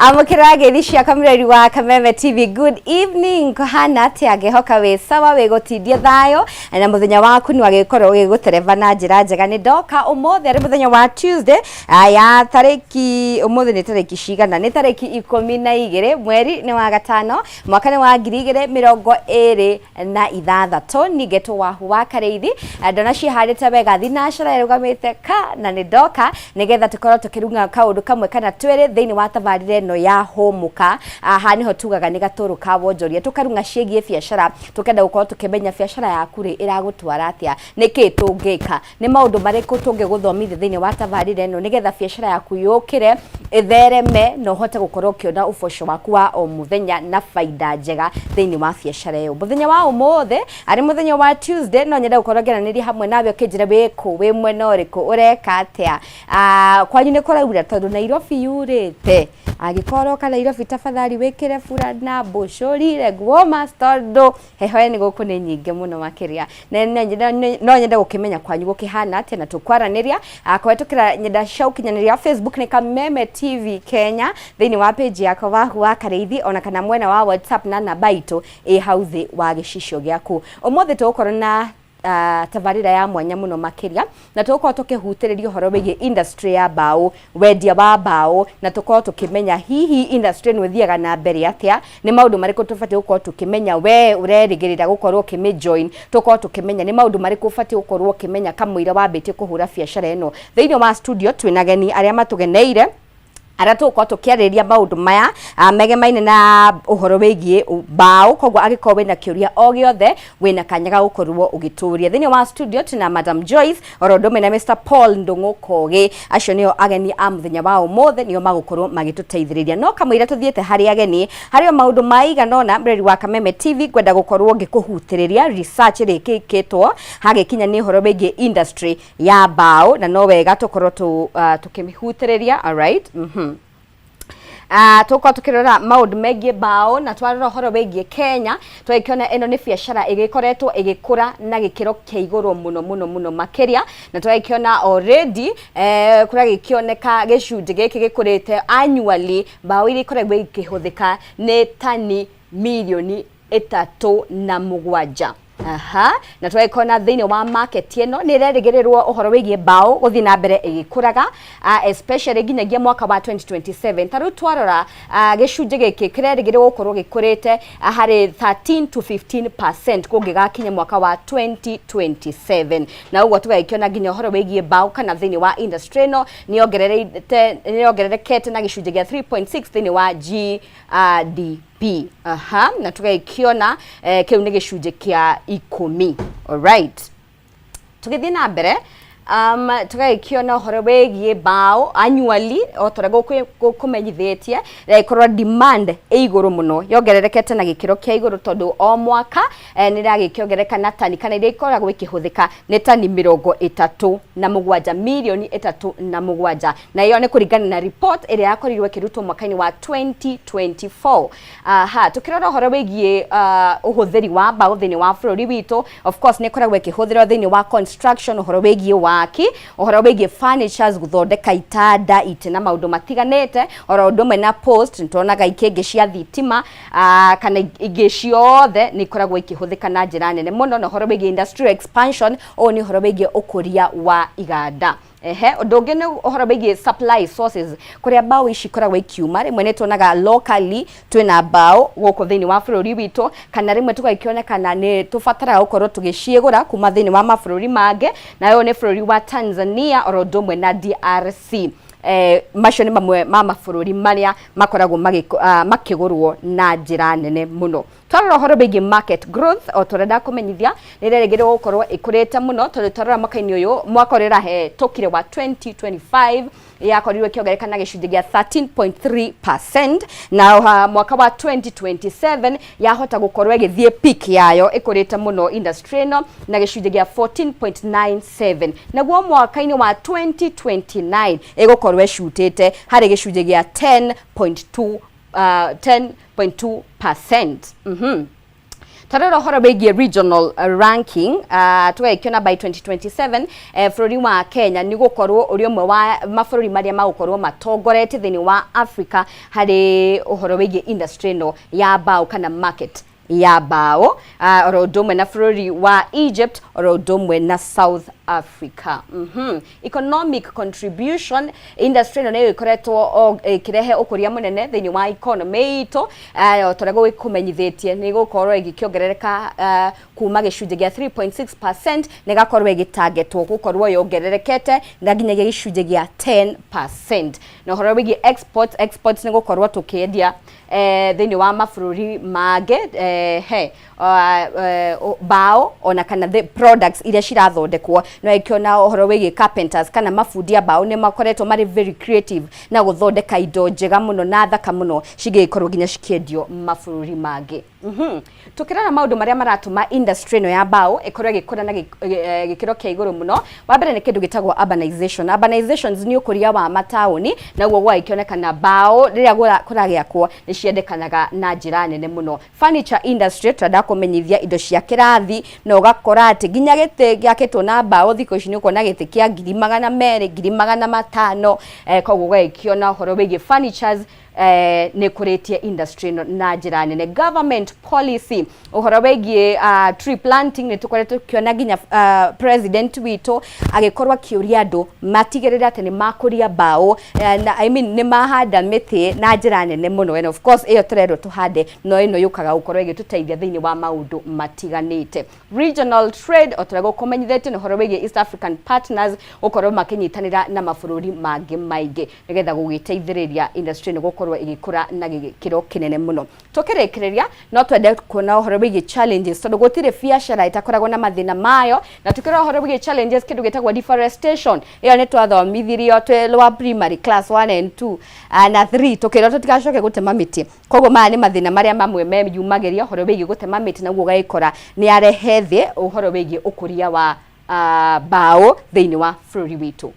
Amũkĩra ngeithi ciakwa, mũrori wa Kameme TV. Good evening. Kũhana atĩa? Ngĩhoka wĩ sawa, wĩ gũtindia thayũ na mũthenya waku nĩ wagĩkorwo ũgĩgũtereba na njĩra njega. Nĩ ndoka ũmũthĩ arĩ mũthenya wa Tuesday, ya tarĩki, ũmũthĩ nĩ tarĩki cigana? Nĩ tarĩki 12, mweri nĩ wa gatano, mwaka nĩ wa 2026. Ningetwo Wahu wa Karĩithi. Ndona ciĩhandĩte wega, thinacara ĩrũgamĩte ka, na nĩ ndoka nĩgetha tũkorwo tũkĩrung'a kaũndũ kamwe kana twĩrĩ thĩinĩ wa tabarĩra ĩno ya Hũmũka. Haha nĩho tugaga nĩ gatũrũ ka wonjoria, tũkarung'a ciĩgiĩ biacara, tũkenda gũkorwo tũkĩmenya biacara yaku rĩ, ĩragũtwara atĩa, nĩkĩ tũngĩka, nĩ maũndũ marĩkũ tũngĩgũthomithia thĩinĩ wa tabarĩra ĩno nĩgetha biacara yaku yũkĩre, ĩthereme, na ũhote gũkorwo ũkĩona ũboco waku wa o mũthenya na baida njega thĩinĩ wa biacara ĩyo. Mũthenya wa ũmũthĩ arĩ mũthenya wa Tuesday, no nyende gũkorwo ngĩaranĩria hamwe nawe ũkĩnjĩra wĩkũ, wĩ mwena ũrĩkũ, ũreka atĩa. Kwanyu nĩ kũraura? Tondũ Nairobi yurĩte. Angĩkorwo ũroka Nairobi, tafadhali wĩkĩre burana, mbũcũrire, nguo, tondũ heho nĩ gũkũ nĩ nyingĩ mũno makĩria. No nyende gũkĩmenya kwanyu gũkĩhana atĩa na tũkwaranĩria kũhetũkĩra nyenda cia ũkinyanĩria. Facebook nĩ Kameme TV Kenya, thĩinĩ wa page yakwa Wahu wa Karĩithi, ona kana mwena wa WhatsApp na namba itũ ĩ hau thĩ wa gĩcicio gĩaku. Ũmũthĩ tũgũkorwo na tabarĩra ya mwanya mũno makĩria, na tũgũkorwo tũkĩhutĩrĩria ũhoro wĩgiĩ industry ya mbaũ, wendia wa mbaũ, na tũkorwo tũkĩmenya hihi industry ĩno ĩthiaga na mbere atĩa, nĩ maũndũ marĩkũ tũbatiĩ gũkorwo tũkĩmenya we ũrerĩgĩrĩra gũkorwo ũkĩmĩ join, tũkorwo tũkĩmenya nĩ maũndũ marĩkũ ũbatiĩ gũkorwo ũkĩmenya kamũira wambĩtie kũhũra biacara ĩno. Thĩinĩ wa studio twĩna ageni arĩa matũgeneire, arĩa tũgũkorwo tũkĩarĩrĩria maũndũ maya megemaine na ũhoro wĩgiĩ mbaũ. Koguo angĩkorwo wĩna kĩũria o gĩothe, wĩna kanya ga gũkorwo ũgĩtũria. Thĩinĩ wa studio tuna Madam Joyce oro ũndũ ũmwe na Mr Paul Ndũng'ũ Kogi. Acio nĩo ageni a mũthenya wa ũmũthĩ, nĩo magũkorwo magĩtũteithĩrĩria. No kamũira tũthiĩte harĩ ageni, harĩ o maũndũ maigana ũna, mũreri wa Kameme TV, ngwenda gũkorwo ngĩkũhutĩrĩria research ĩrĩa ĩkĩkĩtwo hagĩkinya nĩ ũhoro wĩgiĩ industry ya mbaũ, na no wega tũkorwo tũkĩmĩhutĩrĩria. Alright. Tũkorwo tũkĩrora maũndũ megiĩ mbaũ, na twarora ũhoro wĩgiĩ Kenya, twagĩkĩona ĩno nĩ biacara ĩgĩkoretwo ĩgĩkũra na gĩkĩro kĩa igũrũ mũno mũno mũno makĩria, na twagĩkĩona already kũragĩkĩoneka gĩcunjĩ gĩkĩ gĩkũrĩte annually. Mbaũ iria ikoragwo ikĩhũthĩka nĩ tani mirioni 37. Aha, na twagĩkona thĩinĩ wa market ĩno nĩ ĩrerĩgĩrĩrwo ũhoro wĩgiĩ mbaũ gũthiĩ na mbere ĩgĩkũraga, especially nginyagia mwaka wa 2027. Ta rĩu twarora, gĩcunjĩ gĩkĩ kĩrerĩgĩrĩrwo gũkorwo gĩkũrĩte harĩ 13 to 15% kũngĩgakinya mwaka wa 2027. Na ũguo tũgagĩkĩona nginya ũhoro wĩgiĩ mbaũ kana thĩinĩ wa industry ĩno nĩ yongererekete na gĩcunjĩ gĩa 3.6 thĩinĩ wa GDP. Aha, na tũgagĩkĩona kĩu nĩ gĩcunjĩ kĩa 10. Alright, tũgĩthiĩ na mbere, tũgagĩkĩona ũhoro wĩgiĩ mbaũ annually, o ta ũrĩa gũkũmenyithĩtie, ĩragĩkorwo demand ĩ igũrũ mũno, yongererekete na gĩkĩro kĩa igũrũ, tondũ o mwaka nĩ ĩragĩkĩongerereka na tani kana iria ikoragwo ikĩhũthĩka nĩ tani 37, mirioni 37, na ĩyo nĩ kũringana na report ĩrĩa yakorirwo ĩkĩrutwo mwaka-inĩ wa 2024. Aha, tukĩrora ũhoro wĩgiĩ ũhũthĩri wa mbaũ thĩinĩ wa bũrũri witũ, of course nĩ ĩkoragwo ĩkĩhũthĩrwo thĩinĩ wa construction, ũhoro wĩgiĩ waki, ũhoro wĩgiĩ furnitures, gũthondeka itanda, itĩ na maũndũ matiganĩte, oro ũndũ ũmwe na post. Nĩtuonaga ikĩngĩ cia thitima kana ingĩ ciothe nĩ ikoragwo ikĩhũthĩka na njĩra nene mũno. Na ũhoro wĩgiĩ industrial expansion, ũyũ nĩ ũhoro wĩgiĩ ũkũria wa iganda. Ehe, ũndũ ũngĩ nĩ ũhoro wĩgiĩ supply sources, kũrĩa mbaũ ici ikoragwo ikiuma. Rĩmwe nĩ tuonaga locally twĩna mbaũ gũkũ thĩinĩ wa bũrũri witũ, kana rĩmwe tũgakĩonekana nĩ tũbataraga gũkorwo tũgĩciĩgũra kuma thĩinĩ wa mabũrũri mangĩ, na ũyũ nĩ bũrũri wa Tanzania oro ũndũ ũmwe na DRC. Macio nĩ mamwe ma mabũrũri marĩa makoragwo makĩgũrwo na njĩra nene mũno. Twarora ũhoro wĩgiĩ market growth, o ta ũrĩa ndakũmenyithia, nĩ ĩrerĩgĩrĩrwo gũkorwo ĩkũrĩte mũno, tondũ twarora mwaka-inĩ ũyũ, mwaka ũrĩa ũrahĩtũkire wa 2025, yakorirwo ĩkĩongerereka na gĩcunjĩ gĩa 13.3%, na mwaka wa 2027 yahota gũkorwo ĩgĩthiĩ peak yayo, ĩkũrĩte mũno industry ĩno na gĩcunjĩ gĩa 14.97. Naguo mwaka-inĩ wa 2029 ĩgũkorwo ĩcutĩte harĩ gĩcunjĩ gĩa 10.2, 10.2%. Tarora ũhoro wĩgiĩ regional ranking, tũgagĩkĩona by 2027 bũrũri wa Kenya nĩ gũkorwo ũrĩ ũmwe wa mabũrũri marĩa magũkorwo matongoretie thĩinĩ wa Africa harĩ ũhoro wĩgiĩ industry ĩno ya mbaũ kana market ya mbaũ, oro ũndũ ũmwe na bũrũri wa Egypt, oro ũndũ ũmwe na South Africa. Economic contribution, industry ĩno nĩ ĩkoretwo ĩkĩrehe ũkũria mũnene thĩinĩ wa economy itũ, o ta ũrĩa gũgĩkũmenyithĩtie nĩ gũkorwo ĩgĩkĩongerereka kuma gĩcunjĩ gĩa 3.6% na ĩgakorwo ĩgĩtangetwo gũkorwo yongererekete na nginyagia gĩcunjĩ gĩa 10%. Na ũhoro wĩgiĩ exports, exports nĩ gũkorwo tũkĩendia thĩinĩ wa mabũrũri mangĩ he mbaũ ona kana the products iria cirathondekwo. No ĩkĩona ũhoro wĩgiĩ carpenters kana mabundi a mbaũ nĩ makoretwo marĩ very creative na gũthondeka indo njega mũno na thaka mũno cingĩgĩkorwo nginya cikĩendio mabũrũri mangĩ. Tukĩrora maũndũ marĩa maratũma industry ĩno ya mbaũ ĩkorwo ĩgĩkũra na gĩkĩro kĩa igũrũ mũno, wa mbere nĩ kĩndũ gĩtagwo urbanization. Urbanizations nĩ ũkũria wa mataũni, naguo gwagĩkĩonekana mbaũ rĩrĩa kũragĩakwo nĩ ciendekanaga na njĩra nene mũno. Furniture industry, tũrenda kũmenyithia indo cia kĩrathi, na ũgakora atĩ nginya gĩtĩ gĩakĩtwo na mbaũ thikũ ici nĩ ũkuona gĩtĩ kĩa 200,000, 500,000. Koguo ũgagĩkĩona ũhoro wĩgiĩ furnitures nĩ kũrĩtie industry ĩno na njĩra nene. Government policy, ũhoro wĩgiĩ tree planting, nĩ tũkoretwo tũkĩona nginya president witũ agĩkorwo akĩũria andũ matigĩrĩre atĩ nĩ makũria mbaũ, na I mean nĩ mahanda mĩtĩ na njĩra nene mũno. And of course ĩyo tũrerwo tũhande, no ĩno yũkaga gũkorwo ĩgĩtũteithia thĩinĩ wa maũndũ matiganĩte. Regional trade, o ta ũrĩa gũkũmenyithĩtio, nĩ ũhoro wĩgiĩ East African partners gũkorwo makĩnyitanĩra na mabũrũri mangĩ maingĩ nĩgetha gũgĩteithĩrĩria industry ĩno gũkorwo ĩgĩkũra na gĩkĩro kĩnene mũno. Tũkĩrĩkĩrĩria, no twende kuona ũhoro wĩgiĩ challenges, tondũ gũtirĩ biacara ĩtakoragwo na mathĩna mayo. Na tukĩrora ũhoro wĩgiĩ challenges, kĩndũ gĩtagwo deforestation, ĩyo nĩ twathomithirio twĩ lower primary class 1 and 2 na 3, tũkĩrwo tũtigacoke gũtema mĩtĩ. Koguo maya nĩ mathĩna marĩa mamwe meyumagĩria ũhoro wĩgiĩ gũtema mĩtĩ, naguo ũgagĩkora nĩ arehe thĩ ũhoro wĩgiĩ ũkũria wa mbaũ thĩinĩ wa bũrũri witũ.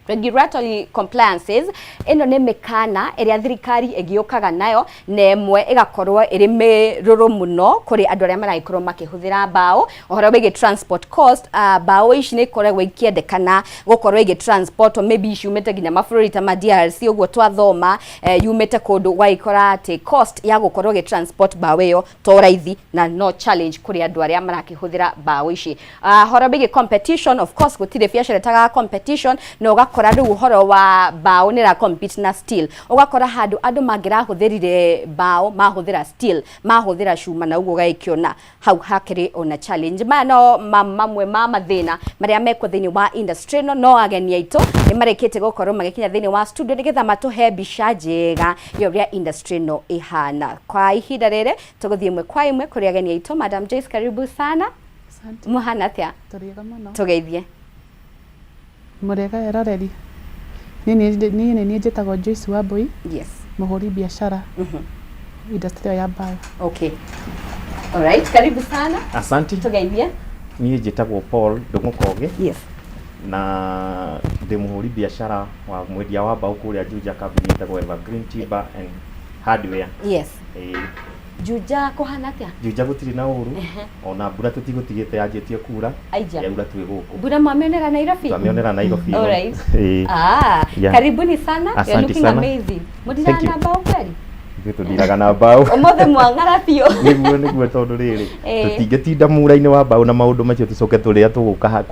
Regulatory compliances, ĩno nĩ mĩkana ĩrĩa thirikari ĩgĩũkaga nayo, na ĩmwe ĩgakorwo ĩrĩ mĩrũrũ mũno kũrĩ andũ arĩa maragĩkorwo makĩhũthĩra mbaũ. Ũhoro wĩgiĩ transport cost, mbaũ ici nĩ ikoragwo ikĩendekana gũkorwo ĩgĩ transport, maybe ciumĩte nginya mabũrũri ta ma DRC ũguo twathoma, yumĩte kũndũ, ũgagĩkora atĩ cost ya gũkorwo ĩgĩ transport mbaũ ĩyo to raithi, na no challenge kũrĩ andũ arĩa marakĩhũthĩra mbaũ ici. Ũhoro wĩgiĩ competition, of course gũtirĩ biacara ĩtagaga competition, na ũgakora rĩu ũhoro wa mbaũ nĩ ĩra compete na steel, ũgakora handũ andũ mangĩrahũthĩrire mbaũ mahũthĩra steel, mahũthĩra cuma, na ũguo ũgagĩkĩona hau hakĩrĩ ona challenge. Maya no mamwe ma mathĩna marĩa mekuo thĩinĩ wa industry ĩno. No ageni aitũ nĩ marĩkĩtie gũkorwo magĩkinya thĩinĩ wa studio nĩgetha matũhe mbica njega ya ũrĩa industry ĩno ĩhana. Kwa ihinda rĩrĩ tũgũthiĩ ĩmwe kwa ĩmwe kũrĩ ageni aitũ. Madam Joyce, karibu sana. Asante. Mũhana atĩa? Tũrĩega mũno. Tũgeithie. Mũrĩega eroreri. Niĩ nĩ niĩ njĩtagwo Joyce Wambui, mũhũri biacara industry ĩyo ya mbaũ. Okay, alright, karibu sana. Asante. Tũgeithie. Niĩ njĩtagwo Paul Ndũng'ũ Kogi na ndĩ mũhũri biacara wa mwendia wa mbaũ kũrĩa Juja, kambuni ĩtagwo Evergreen Timber and Hardware. Ĩĩ. Juja kũhana atĩa? Juja gũtirĩ na ũru, ona mbura tũtigũtigĩte, yanjĩtie kura. Aija. Yaura twĩ gũkũ. Mbura mwamĩonera Nairobi? Twamĩonera Nairobi ĩno. Ĩĩ. Ah, karibuni sana. You're Asante looking sana. amazing. Thank Mũtiraga you. na mbaũ kweli? Ithuĩ tũthiraga na mbaũ. Ũmũthĩ mwang'ara biũ. Nĩguo, tondũ rĩrĩ, tũtingĩtinda mura-inĩ wa mbaũ na maũndũ macio tũcoke tũrĩa tũgũka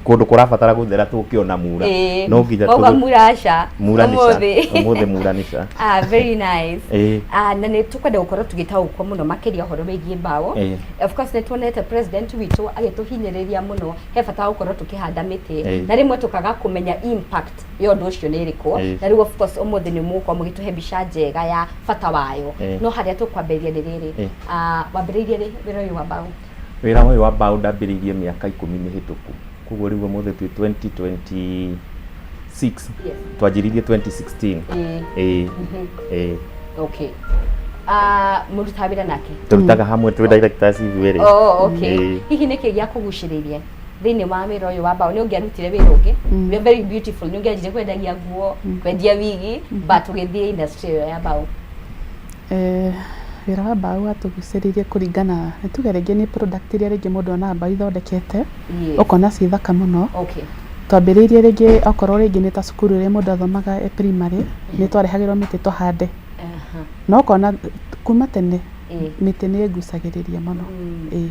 kũndũ kũrabatara gũthera tũkĩona mura. No nginya Mauga mura aca. Mura nĩ ca. Ũmũthĩ. Ũmũthĩ mura nĩ ca. Ah, very nice. Ah, na nĩ tũkwenda gũkorwo tũgĩtaũkwo mũno makĩria ũhoro wĩgiĩ mbaũ. Of course nĩ tuonete president witũ agĩtũhinyĩrĩria mũno he bata wa gũkorwo tũkĩhanda mĩtĩ, na rĩmwe tũkaga kũmenya impact ya ũndũ ũcio nĩ ĩrĩkũ. Na rĩu of course ũmũthĩ nĩ mũgũkorwo mũgĩtũhe mbica njega ya bata wayo. No harĩa tũkwambĩrĩria nĩ rĩrĩ, ah, wambĩrĩirie rĩ wĩra ũyũ wa mbaũ? Wĩra ũyũ wa mbaũ ndambĩrĩirie mĩaka 10 mĩhĩtũku, koguo rĩu ũmũthĩ twĩ 2026. Twanjĩrĩirie 2016. Ĩĩ. Okay, ah, mũrutaga wĩra nake? Tũrutaga hamwe, twĩ directors ithuerĩ. Oh, okay. Ĩĩ. Hihi nĩkĩ gĩa kũgucĩrĩirie thĩinĩ wa wĩra ũyũ wa mbaũ? Nĩ ũngĩarutire wĩra ũngĩ. You are very beautiful. Nĩ ũngĩanjire kwendagia nguo, kwendia wigi, but ũgĩthiĩ industry ĩyo ya mbaũ. Wĩra wa mbaũ watũgucĩrĩirie kũringana, nĩ tuge rĩngĩ nĩ product iria rĩngĩ mũndũ onaga mbaũ ithondekete, ũkona ciĩ thaka mũno. Twambĩrĩirie rĩngĩ okorwo rĩngĩ nĩ ta cukuru ĩrĩa mũndũ athomaga e primary, nĩ twarehagĩrwo mĩtĩ tũhande. Na ũkona kuma tene mĩtĩ nĩ ĩgucagĩrĩria mũno. Ĩĩ.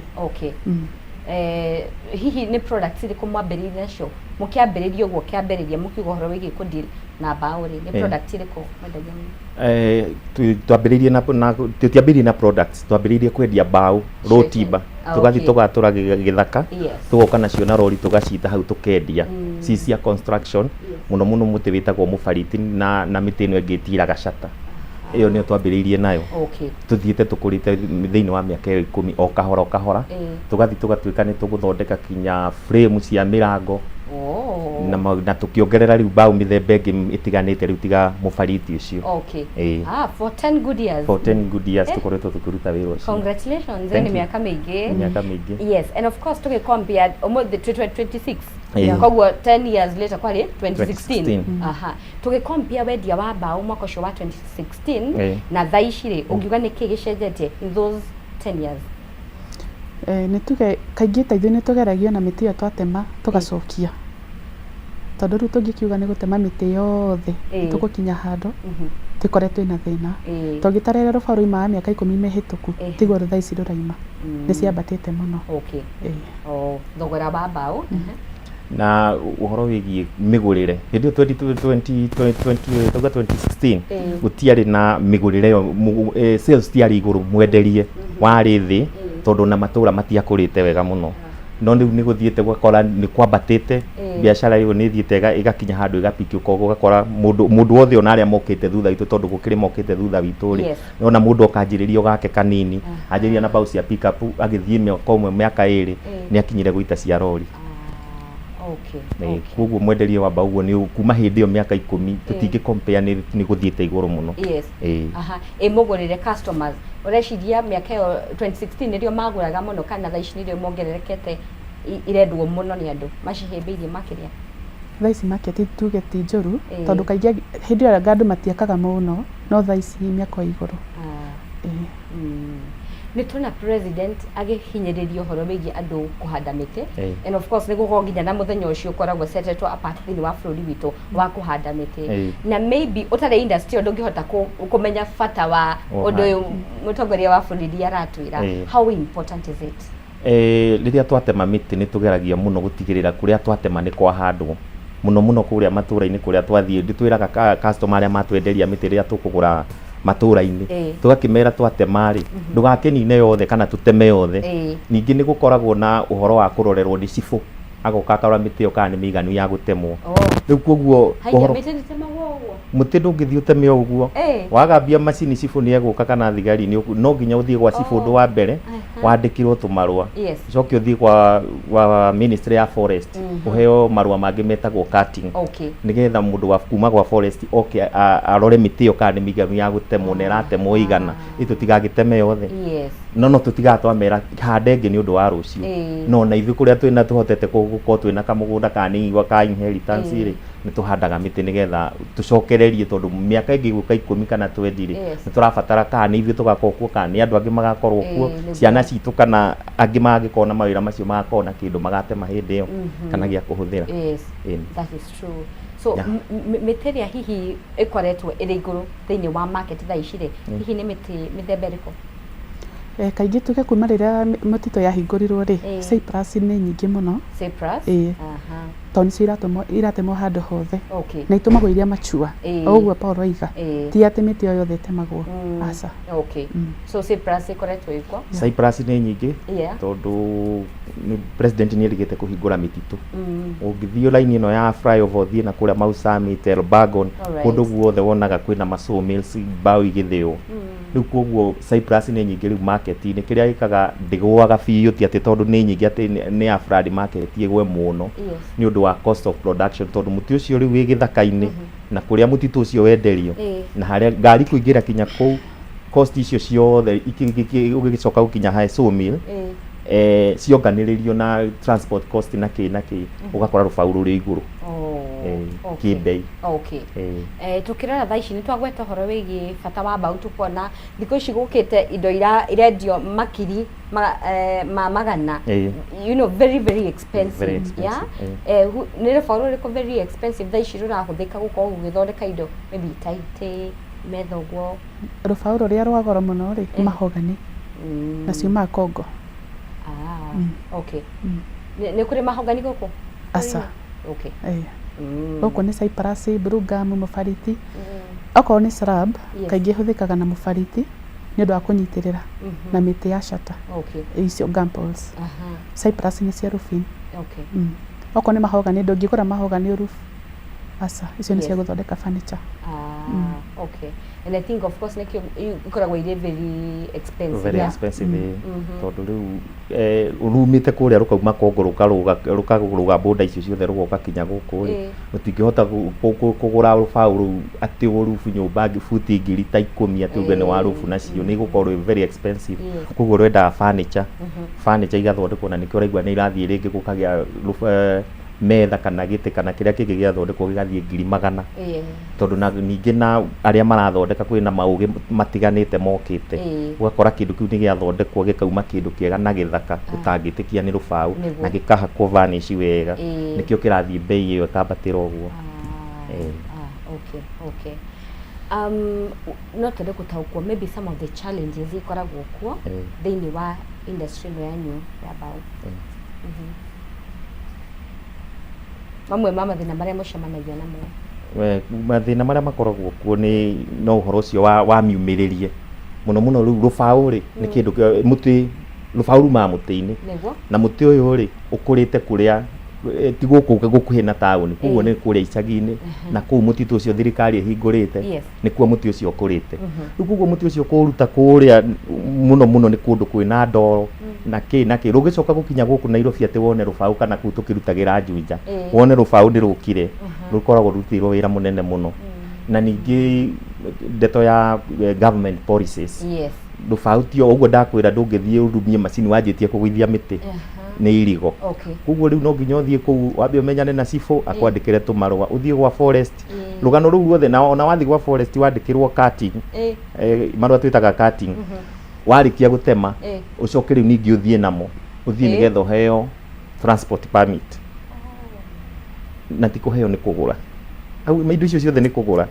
Hihi nĩ products irĩkũ mwambĩrĩirie nacio mũkĩambĩrĩria ũguo kĩambĩrĩria mũkiuga ũhoro wĩgiĩ kũ deal na mbaũ rĩ, nĩ product irĩkũ mwendagia mũno? Twambĩrĩirie na tũtiambĩrĩirie na products, twambĩrĩirie kwendia mbaũ raw timber, tũgathiĩ tũgatũra gĩthaka, tũgoka nacio na rori tũgacita hau tũkendia ci cia construction, mũno mũno mũtĩ wĩtagwo mũbariti na mĩtĩ ĩno ĩngĩ ĩtiraga shata. Ĩyo nĩyo twambĩrĩirie nayo. Tũthiĩte tũkũrĩte thĩinĩ wa mĩaka ĩyo 10 o kahora o kahora, tũgathiĩ tũgatuĩka nĩ tũgũthondeka kinya frame cia mĩrango, na tũkĩongerera rĩu mbaũ mĩthemba ĩngĩ ĩtiganĩte rĩu tiga mũbariti ũcio. Ĩĩ. For 10 good years. For 10 good years tũkoretwo tũkĩruta wĩra ũcio. Congratulations, Thank nĩ you. mĩaka mĩingĩ. Mĩaka mĩingĩ. Yes, and of course tũgĩkompare ũmũthĩ twĩ 2026. Ĩĩ. Koguo 10 years later kwarĩ 2016. 2016. Aha. Tũgĩkompare wendia wa mbaũ mwaka ũcio wa 2016 na thaa ici rĩ, ũngiuga nĩ kĩĩ gĩcenjetie in those 10 years? Nĩ tuge kaingĩ ta ithuĩ nĩ tũgeragio na mĩtĩ ĩyo twatema tũgacokia, tondũ rĩu tũngĩkiuga nĩ gũtema mĩtĩ yothe tũgũkinya handũ tũkore twĩna thĩna. Tũngĩtarĩria rũbaũ rwaumaga mĩaka 10 mĩhĩtũku, tiguo thaa ici rũraima, nĩ ciambatĩte mũno. Ĩĩ. Oh, thogora wa mbaũ. Na ũhoro wĩgiĩ mĩgũrĩre hĩndĩ ĩyo 2020, tauga 2016, gũtiarĩ na mĩgũrĩre ĩyo, sales tiarĩ igũrũ, mwenderie warĩ thĩ tondũ na matũra matiakũrĩte wega mũno, no rĩu nĩ gũthiĩte gũgakora nĩ kwambatĩte. Biacara ĩyo nĩ ĩthiĩte ĩgakinya handũ ĩgapiki, koguo ũgakora mũndũ wothe ona arĩa mokĩte thutha witũ, tondũ gũkĩrĩ mokĩte thutha witũ rĩ, ona mũndũ okanjĩrĩria o gake kanini, anjĩrĩria na mbaũ cia pick up, agĩthiĩ mĩaka 1 mĩaka 2 nĩ akinyire gũita cia rori. Koguo mwenderie wa mbaũ ũguo nĩ kuma hĩndĩ ĩyo mĩaka 10 tũtingĩ compare, nĩ gũthiĩte igũrũ mũno. Ĩĩ. Aha. Ĩ mũgũrĩre customers, ũreciria mĩaka ĩyo 2016 nĩrĩo magũraga mũno kana thaa ici nĩrĩo mongererekete irendwo mũno nĩ andũ macihĩmbĩirie makĩria? Thaa ici market tuge ti njũru, tondũ kaingĩ hĩndĩ ĩyo anga andũ matiakaga mũno, no thaa ici mĩako ĩ igũrũ. Ĩĩ. Nĩ tuona president agĩhinyĩrĩria ũhoro wĩgiĩ andũ kũhanda mĩtĩ, and of course nĩ gũkorwo nginya na mũthenya ũcio ũkoragwo setetwo apart thĩinĩ wa bũrũri witũ wa kũhanda mĩtĩ, na maybe ũtarĩ industry ĩyo ndũngĩhota kũmenya bata wa ũndũ ũyũ mũtongoria wa bũrũri aratwĩra. How important is it? Rĩrĩa twatema mĩtĩ nĩ tũgeragia mũno gũtigĩrĩra kũrĩa twatema nĩ kwahandwo, mũno mũno kũrĩa matũra-inĩ kũrĩa twathiĩ. Nĩ twĩraga customer arĩa matwenderia mĩtĩ rĩrĩa tũkũgũra matũra-inĩ, tũgakĩmera twatema rĩ, ndũgakĩnine yothe kana tũteme yothe. Ningĩ nĩ gũkoragwo na ũhoro wa kũrorerwo nĩ cibũ, agoka akarora mĩtĩ ĩyo kana nĩ mĩiganu ya gũtemwo. Rĩu koguo ũhoro mĩtĩ ndĩtemagwo ũguo? Mũtĩ ndũngĩthiĩ ũteme o ũguo. Wagambia macini cibũ nĩ egũka kana thigari, no nginya ũthiĩ gwa cibũ ũndũ wa mbere, wandĩkĩrwo tũmarũa, ũcoke ũthiĩ kwa ministry ya forest, ũheo marũa mangĩ metagwo cutting, nĩgetha mũndũ wa kuma gwa forest oke arore mĩtĩ ĩyo kana nĩ mĩiganu ya gũtemwo na ĩratemwo ĩigana, ĩ tũtigagĩteme yothe. No tũtigaga twamera hande ĩngĩ nĩ ũndũ wa rũciũ. No na ithuĩ kũrĩa twĩna tũhotete gũkorwo twĩna kamũgũnda kana nĩ igwa ka inheritance rĩ, nĩ tũhandaga mĩtĩ nĩgetha tũcokererie, tondũ mĩaka ĩngĩ gũka 10 kana 20 rĩ, nĩ tũrabatara kana nĩ ithuĩ tũgakorwo kuo kana nĩ andũ angĩ magakorwo kuo, ciana citũ kana angĩ mangĩkorwo na mawĩra macio magakorwo na kĩndũ magatema hĩndĩ ĩyo kana gĩa kũhũthĩra. That is true. So mĩtĩ ĩrĩa hihi ĩkoretwo ĩrĩ igũrũ thĩinĩ wa market thaa ici rĩ, hihi nĩ mĩtĩ mĩthemba ĩrĩkũ? Kaingĩ tuge kuma rĩrĩa mũtitũ yahingũrirwo rĩ, cypress nĩ nyingĩ mũno. Cypress? Ĩĩ. Tondũ nĩcio iratemwo handũ hothe, na itumagwo iria machua, o ũguo Paul oiga, ti atĩ mĩtĩ o yothe ĩtemagwo, aca. So cypress ĩkoretwo ĩkuo? Cypress nĩ nyingĩ, tondũ president nĩ erĩgĩte kũhingũra mĩtitũ. Ũngĩthiĩ line ĩno ya flyover ũthiĩ na kũrĩa Mau Summit, Elburgon, kũndũ guothe wonaga kwĩna ma sawmills, mbaũ igĩthĩo. Rĩu koguo cypress nĩ nyingĩ rĩu market-inĩ. Kĩrĩa gĩkaga ndĩgũaga biũ ti atĩ tondũ nĩ nyingĩ atĩ nĩ ya flood market ĩgwe mũno, nĩ ũndũ wa cost of production, tondũ mũtĩ ũcio rĩu wĩ gĩthaka-inĩ na kũrĩa mũtitũ ũcio wenderio na harĩa ngari kũingĩra kinya kũu, cost icio ciothe ũgĩcoka gũkinya he sawmill, cionganĩrĩrio na transport cost na kĩ na kĩ, ũgakora rũbaũ rũrĩ igũrũ. Okay. Kĩmbei. Okay. Tukirora thaa ici nĩ twagweta ũhoro wĩgiĩ bata wa mbaũ, tukuona thikũ ici gũkĩte indo irendio makiri ma magana, very very expensive. Very expensive. Yeah? Nĩ rũbaũ rũrĩkũ very expensive thaa ici rũrahũthĩka gũkorwo gũgĩthondeka indo maybe ta itĩ, metha ũguo? Rũbaũ rũrĩa rwa goro mũno rĩ, mahogany, na ciumaga Congo. Ah, okay. Nĩ kũrĩ mahogany gũkũ? Aca. Okay. Gũkũ nĩ cypress, blue gum, mũbariti. Okorwo nĩ slab, kaingĩ ĩhũthĩkaga na mũbariti nĩ ũndũ wa kũnyitĩrĩra, na mĩtĩ ya shata, icio gum poles. Cypress nĩ cia roofing. Okorwo nĩ mahogany, ndũngĩgũra mahogany roof, aca, icio nĩ cia gũthondeka furniture. Ah, okay. And I think of course nĩkĩo ikoragwo irĩ very expensive. Very expensive, tondũ rĩu rumĩte kũrĩa, rũkauma Kongo, rũkarũga rũkarũga boda icio ciothe, rũgoka kinya gũkũ rĩ, ũtingĩhota kũgũra rũbaũ rũu atĩ ũrubu nyũmba buti 10,000 atĩ uge nĩ wa rubu nacio, nĩ igũkorwo rwĩ very expensive. Koguo rwendaga furniture igathondekwo, na nĩkĩo ũraigua nĩ irathiĩ rĩngĩ gũkagĩa metha kana gĩtĩ kana kĩrĩa kĩngĩ gĩathondekwo gĩgathiĩ 100,000, tondũ na ningĩ na arĩa marathondeka kwĩna maũgĩ matiganĩte mokĩte. Ũgakora kĩndũ kĩu nĩ gĩathondekwo gĩkauma kĩndũ kĩega na gĩthaka ũtangĩtĩkia nĩ rũbaũ, na gĩkahakwo varnish wega. Nĩkĩo kĩrathiĩ bei ĩyo ĩkambatĩra ũguo. Ah, okay. No twende gũtaũkwo maybe some of the challenges ikoragwo kuo thĩinĩ wa industry ĩno yanyu ya mbaũ. Mamwe ma mathĩna marĩa mũcemanagia namo. Mathĩna marĩa makoragwo kuo nĩ no ũhoro ũcio wa miumĩrĩrie mũno mũno. Rĩu rũbaũ rĩ, nĩ kĩndũ mũtĩ, rũbaũ rumaga mũtĩ-inĩ. Na mũtĩ ũyũ rĩ, ũkũrĩte kũrĩa ti gũkũ gũkuhĩ na taũni, koguo nĩ kũrĩa icagi-inĩ, na kũu mũtitũ ũcio thirikari ĩhingũrĩte, nĩkuo mũtĩ ũcio ũkũrĩte. Rĩu koguo mũtĩ ũcio kũũruta kũrĩa mũno mũno nĩ kũndũ kwĩna ndoro na kĩ na kĩ, rũgĩcoka gũkinya gũkũ Nairobi atĩ wone rũbaũ, kana kũu tũkĩrutagĩra Juja, wone rũbaũ nĩ rũkire, rũkoragwo rũrutĩirwo wĩra mũnene mũno. Na ningĩ ndeto ya government policies, rũbaũ tio ũguo ndakwĩra, ndũngĩthiĩ ũrumie macini wanjĩtie kũgũithia mĩtĩ, nĩ irigo. Koguo rĩu no nginya ũthiĩ kũu wambe ũmenyane na cibũ akwandĩkĩre tũmarũa, ũthiĩ gwa forest, rũgano rũu ruothe. Na ona wathiĩ gwa forest wandĩkĩrwo cutting, marũa twĩtaga cutting, warĩkia gũtema, ũcoke rĩu ningĩ ũthiĩ namo, ũthiĩ nĩgetha ũheo transport permit, na ti kũheo, nĩ kũgũra. Hau indo icio ciothe nĩ kũgũra.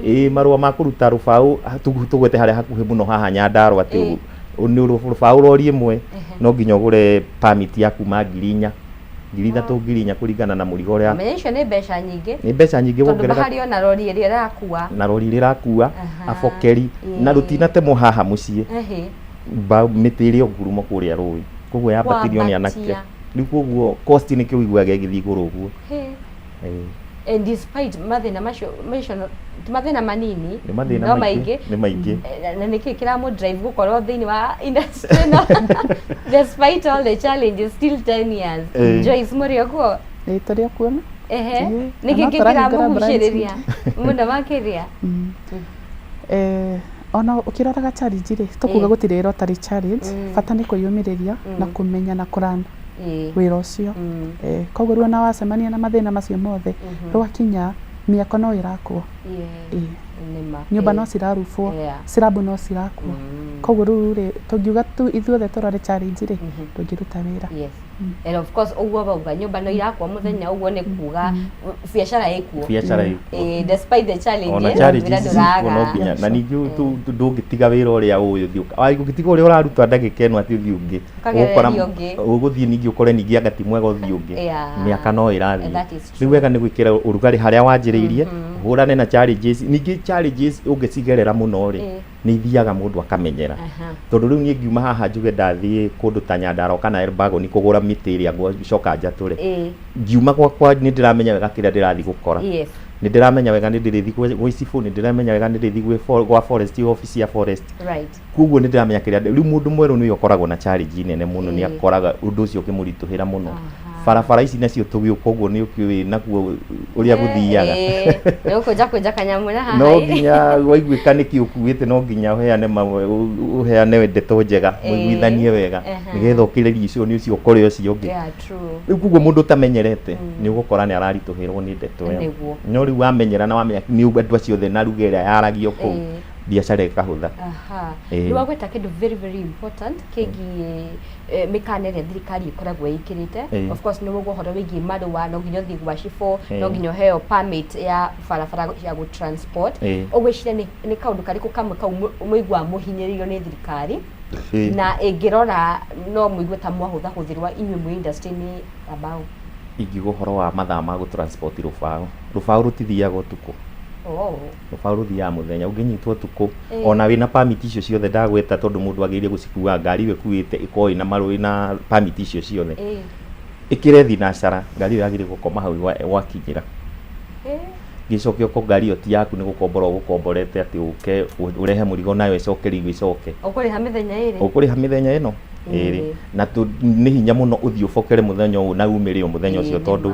Ĩ marũa ma kũruta rũbaũ, tũgwete harĩa hakuhĩ mũno haha Nyandarua, atĩ nĩ rũbaũ rori ĩmwe, no nginya ũgũre permit ya kuma 4,000, 3,000, 4,000, kũringana na mũrigo ũrĩa. Menya icio nĩ mbeca nyingĩ. Nĩ mbeca nyingĩ. Tondũ Wongerera bahari ona rori ĩrĩa ĩrakua. Na rori ĩrĩa ĩrakua, abokeri, na rũtinatemwo haha mũciĩ, mĩtĩ ĩrĩ o ngurumo kũrĩa rũĩ, koguo yambatĩrio nĩ anake. Kwambatia. Rĩu koguo cost nĩkĩo ũiguaga ĩgĩthiĩ igũrũ ũguo. And despite mathĩna macio ti mathĩna manini, Nĩ mathĩna no maingĩ. maingĩ. Nĩ maingĩ. Na nĩkĩ kĩramũ drive gũkorwo thĩinĩ wa industry ĩno despite all the challenges, still 10 years? Joyce, mũrĩ o kuo? Ĩ, tũrĩ o kuo. Nĩkĩ Na no tũrahingũra kĩramũgucĩrĩria mũno makĩria? Ona ũkĩroraga challenge rĩ, tũkuga gũtirĩ wĩra ũtarĩ challenge. Bata nĩ kwĩyũmĩrĩria na kũmenya na kũran wĩra ũcio. Koguo rĩu ona wacemania na mathĩna macio mothe, rwakinya mĩako no ĩrakwo. Nĩma. Nyũmba no cirarubwo, slab no cirakwo. Koguo rĩu rĩ, tũngiuga tu ithuothe tũrore challenge rĩ, ndũngĩruta wĩra. Yes. And of course ũguo bauga nyũmba no irakwo mũthenya, ũguo nĩ kuga biacara ĩkuo. Biacara ĩkuo. Despite the challenges, Ona wĩra challenges cikuo, no ndũraga. nginya na ningĩ ndũngĩtiga wĩra ũrĩa ũyũ ũthiĩ ũngĩtiga ũrĩa ũraruta ndagĩka ĩno atĩ ũthiĩ ũngĩ, Ũkagereria ũgũkora ũngĩ. Ũgũthiĩ ningĩ ũkore ningĩ anga ti mwega, ũthiĩ ũngĩ. Mĩaka no ĩrathiĩ. That is Rĩu wega nĩ gwĩkĩra ũrugarĩ harĩa wanjĩrĩirie, ũhũrane na challenges. Ningĩ challenges ũngĩcigerera mũno rĩ, nĩ ithiaga mũndũ akamenyera. Tondũ rĩu niĩ ngiuma haha njuge ndathiĩ kũndũ ta Nyandarua kana Elbagon kũgũra mĩtĩ ĩrĩa ngũcoka njatũre, ngiuma gwakwa nĩ ndĩramenya wega kĩrĩa ndĩrathiĩ gũkora. Nĩ ndĩramenya wega nĩ ndĩrĩthiĩ gwĩ cibũ, nĩ ndĩramenya wega nĩ ndĩrĩthiĩ gwa forest, office ya forest. Koguo nĩ ndĩramenya kĩrĩa. Rĩu mũndũ mwerũ nĩwe ũkoragwo na challenge nene mũno, nĩ akoraga ũndũ ũcio ũkĩmũritũhĩra mũno. Barabara ici nacio tũgĩũka ũguo nĩ ũkĩũĩ nakuo ũrĩa gũthiaga. Nĩ gũkũnja kũnja kanyamũ na haha. No nginya waiguĩka nĩkĩ ũkuĩte, no nginya ũheane ũheane ndeto njega, mũiguithanie wega, nĩgetha ũkĩrĩrie ũcio nĩ ũcio ũkore ũcio ũngĩ. Yeah, true. Rĩu koguo mũndũ ũtamenyerete nĩ ũgũkora nĩ araritũhĩrwo nĩ ndeto ĩyo. No rĩu wamenyera na wamenya nĩ andũ acio othe na ruga ĩrĩa yaragio kũu, biacara ĩkahũtha. Nĩ wagweta kĩndũ very very important kĩgiĩ mĩkana ĩrĩa thirikari ĩkoragwo ĩkĩrĩte. Of course nĩ ũguo ũhoro wĩgiĩ marũa, no nginya ũthiĩ gwa cibũ, no nginya ũheo permit ya barabara ya gũ transport. Ũgwĩciria nĩ kaũndũ karĩkũ kamwe kau mũiguaga mũhinyĩrĩirio nĩ thirikari, na ĩngĩrora no mũigue ta mwahũthahũthĩrwo inyuĩ mwĩ industry-inĩ ya mbaũ? Ingiuga ũhoro wa mathaa ma gũ transport rũbaũ. Rũbaũ rũtithiaga ũtukũ. Rũbaũ rũthiaga mũthenya. Ũngĩnyitwo ũtukũ, ona wĩna permit icio ciothe ndagweta, tondũ mũndũ agĩrĩire gũcikua, ngari ĩyo ĩkuĩte ĩkorwo ĩna marũa, ĩna permit icio ciothe. Ĩkĩre thinacara, ngari ĩyo yagĩrĩire gũkoma hau gwakinyĩra. Gĩcoke okorwo ngari ĩyo ti yaku, nĩ gũkombora ũgũkomborete atĩ ũke ũrehe mũrigo nayo ĩcoke rĩu ĩcoke. Ũkũrĩha mĩthenya ĩrĩ. Ũkũrĩha mĩthenya ĩno ĩrĩ. Na nĩ hinya mũno ũthiĩ ũbokere mũthenya ũyũ na umĩre o mũthenya ũcio, tondũ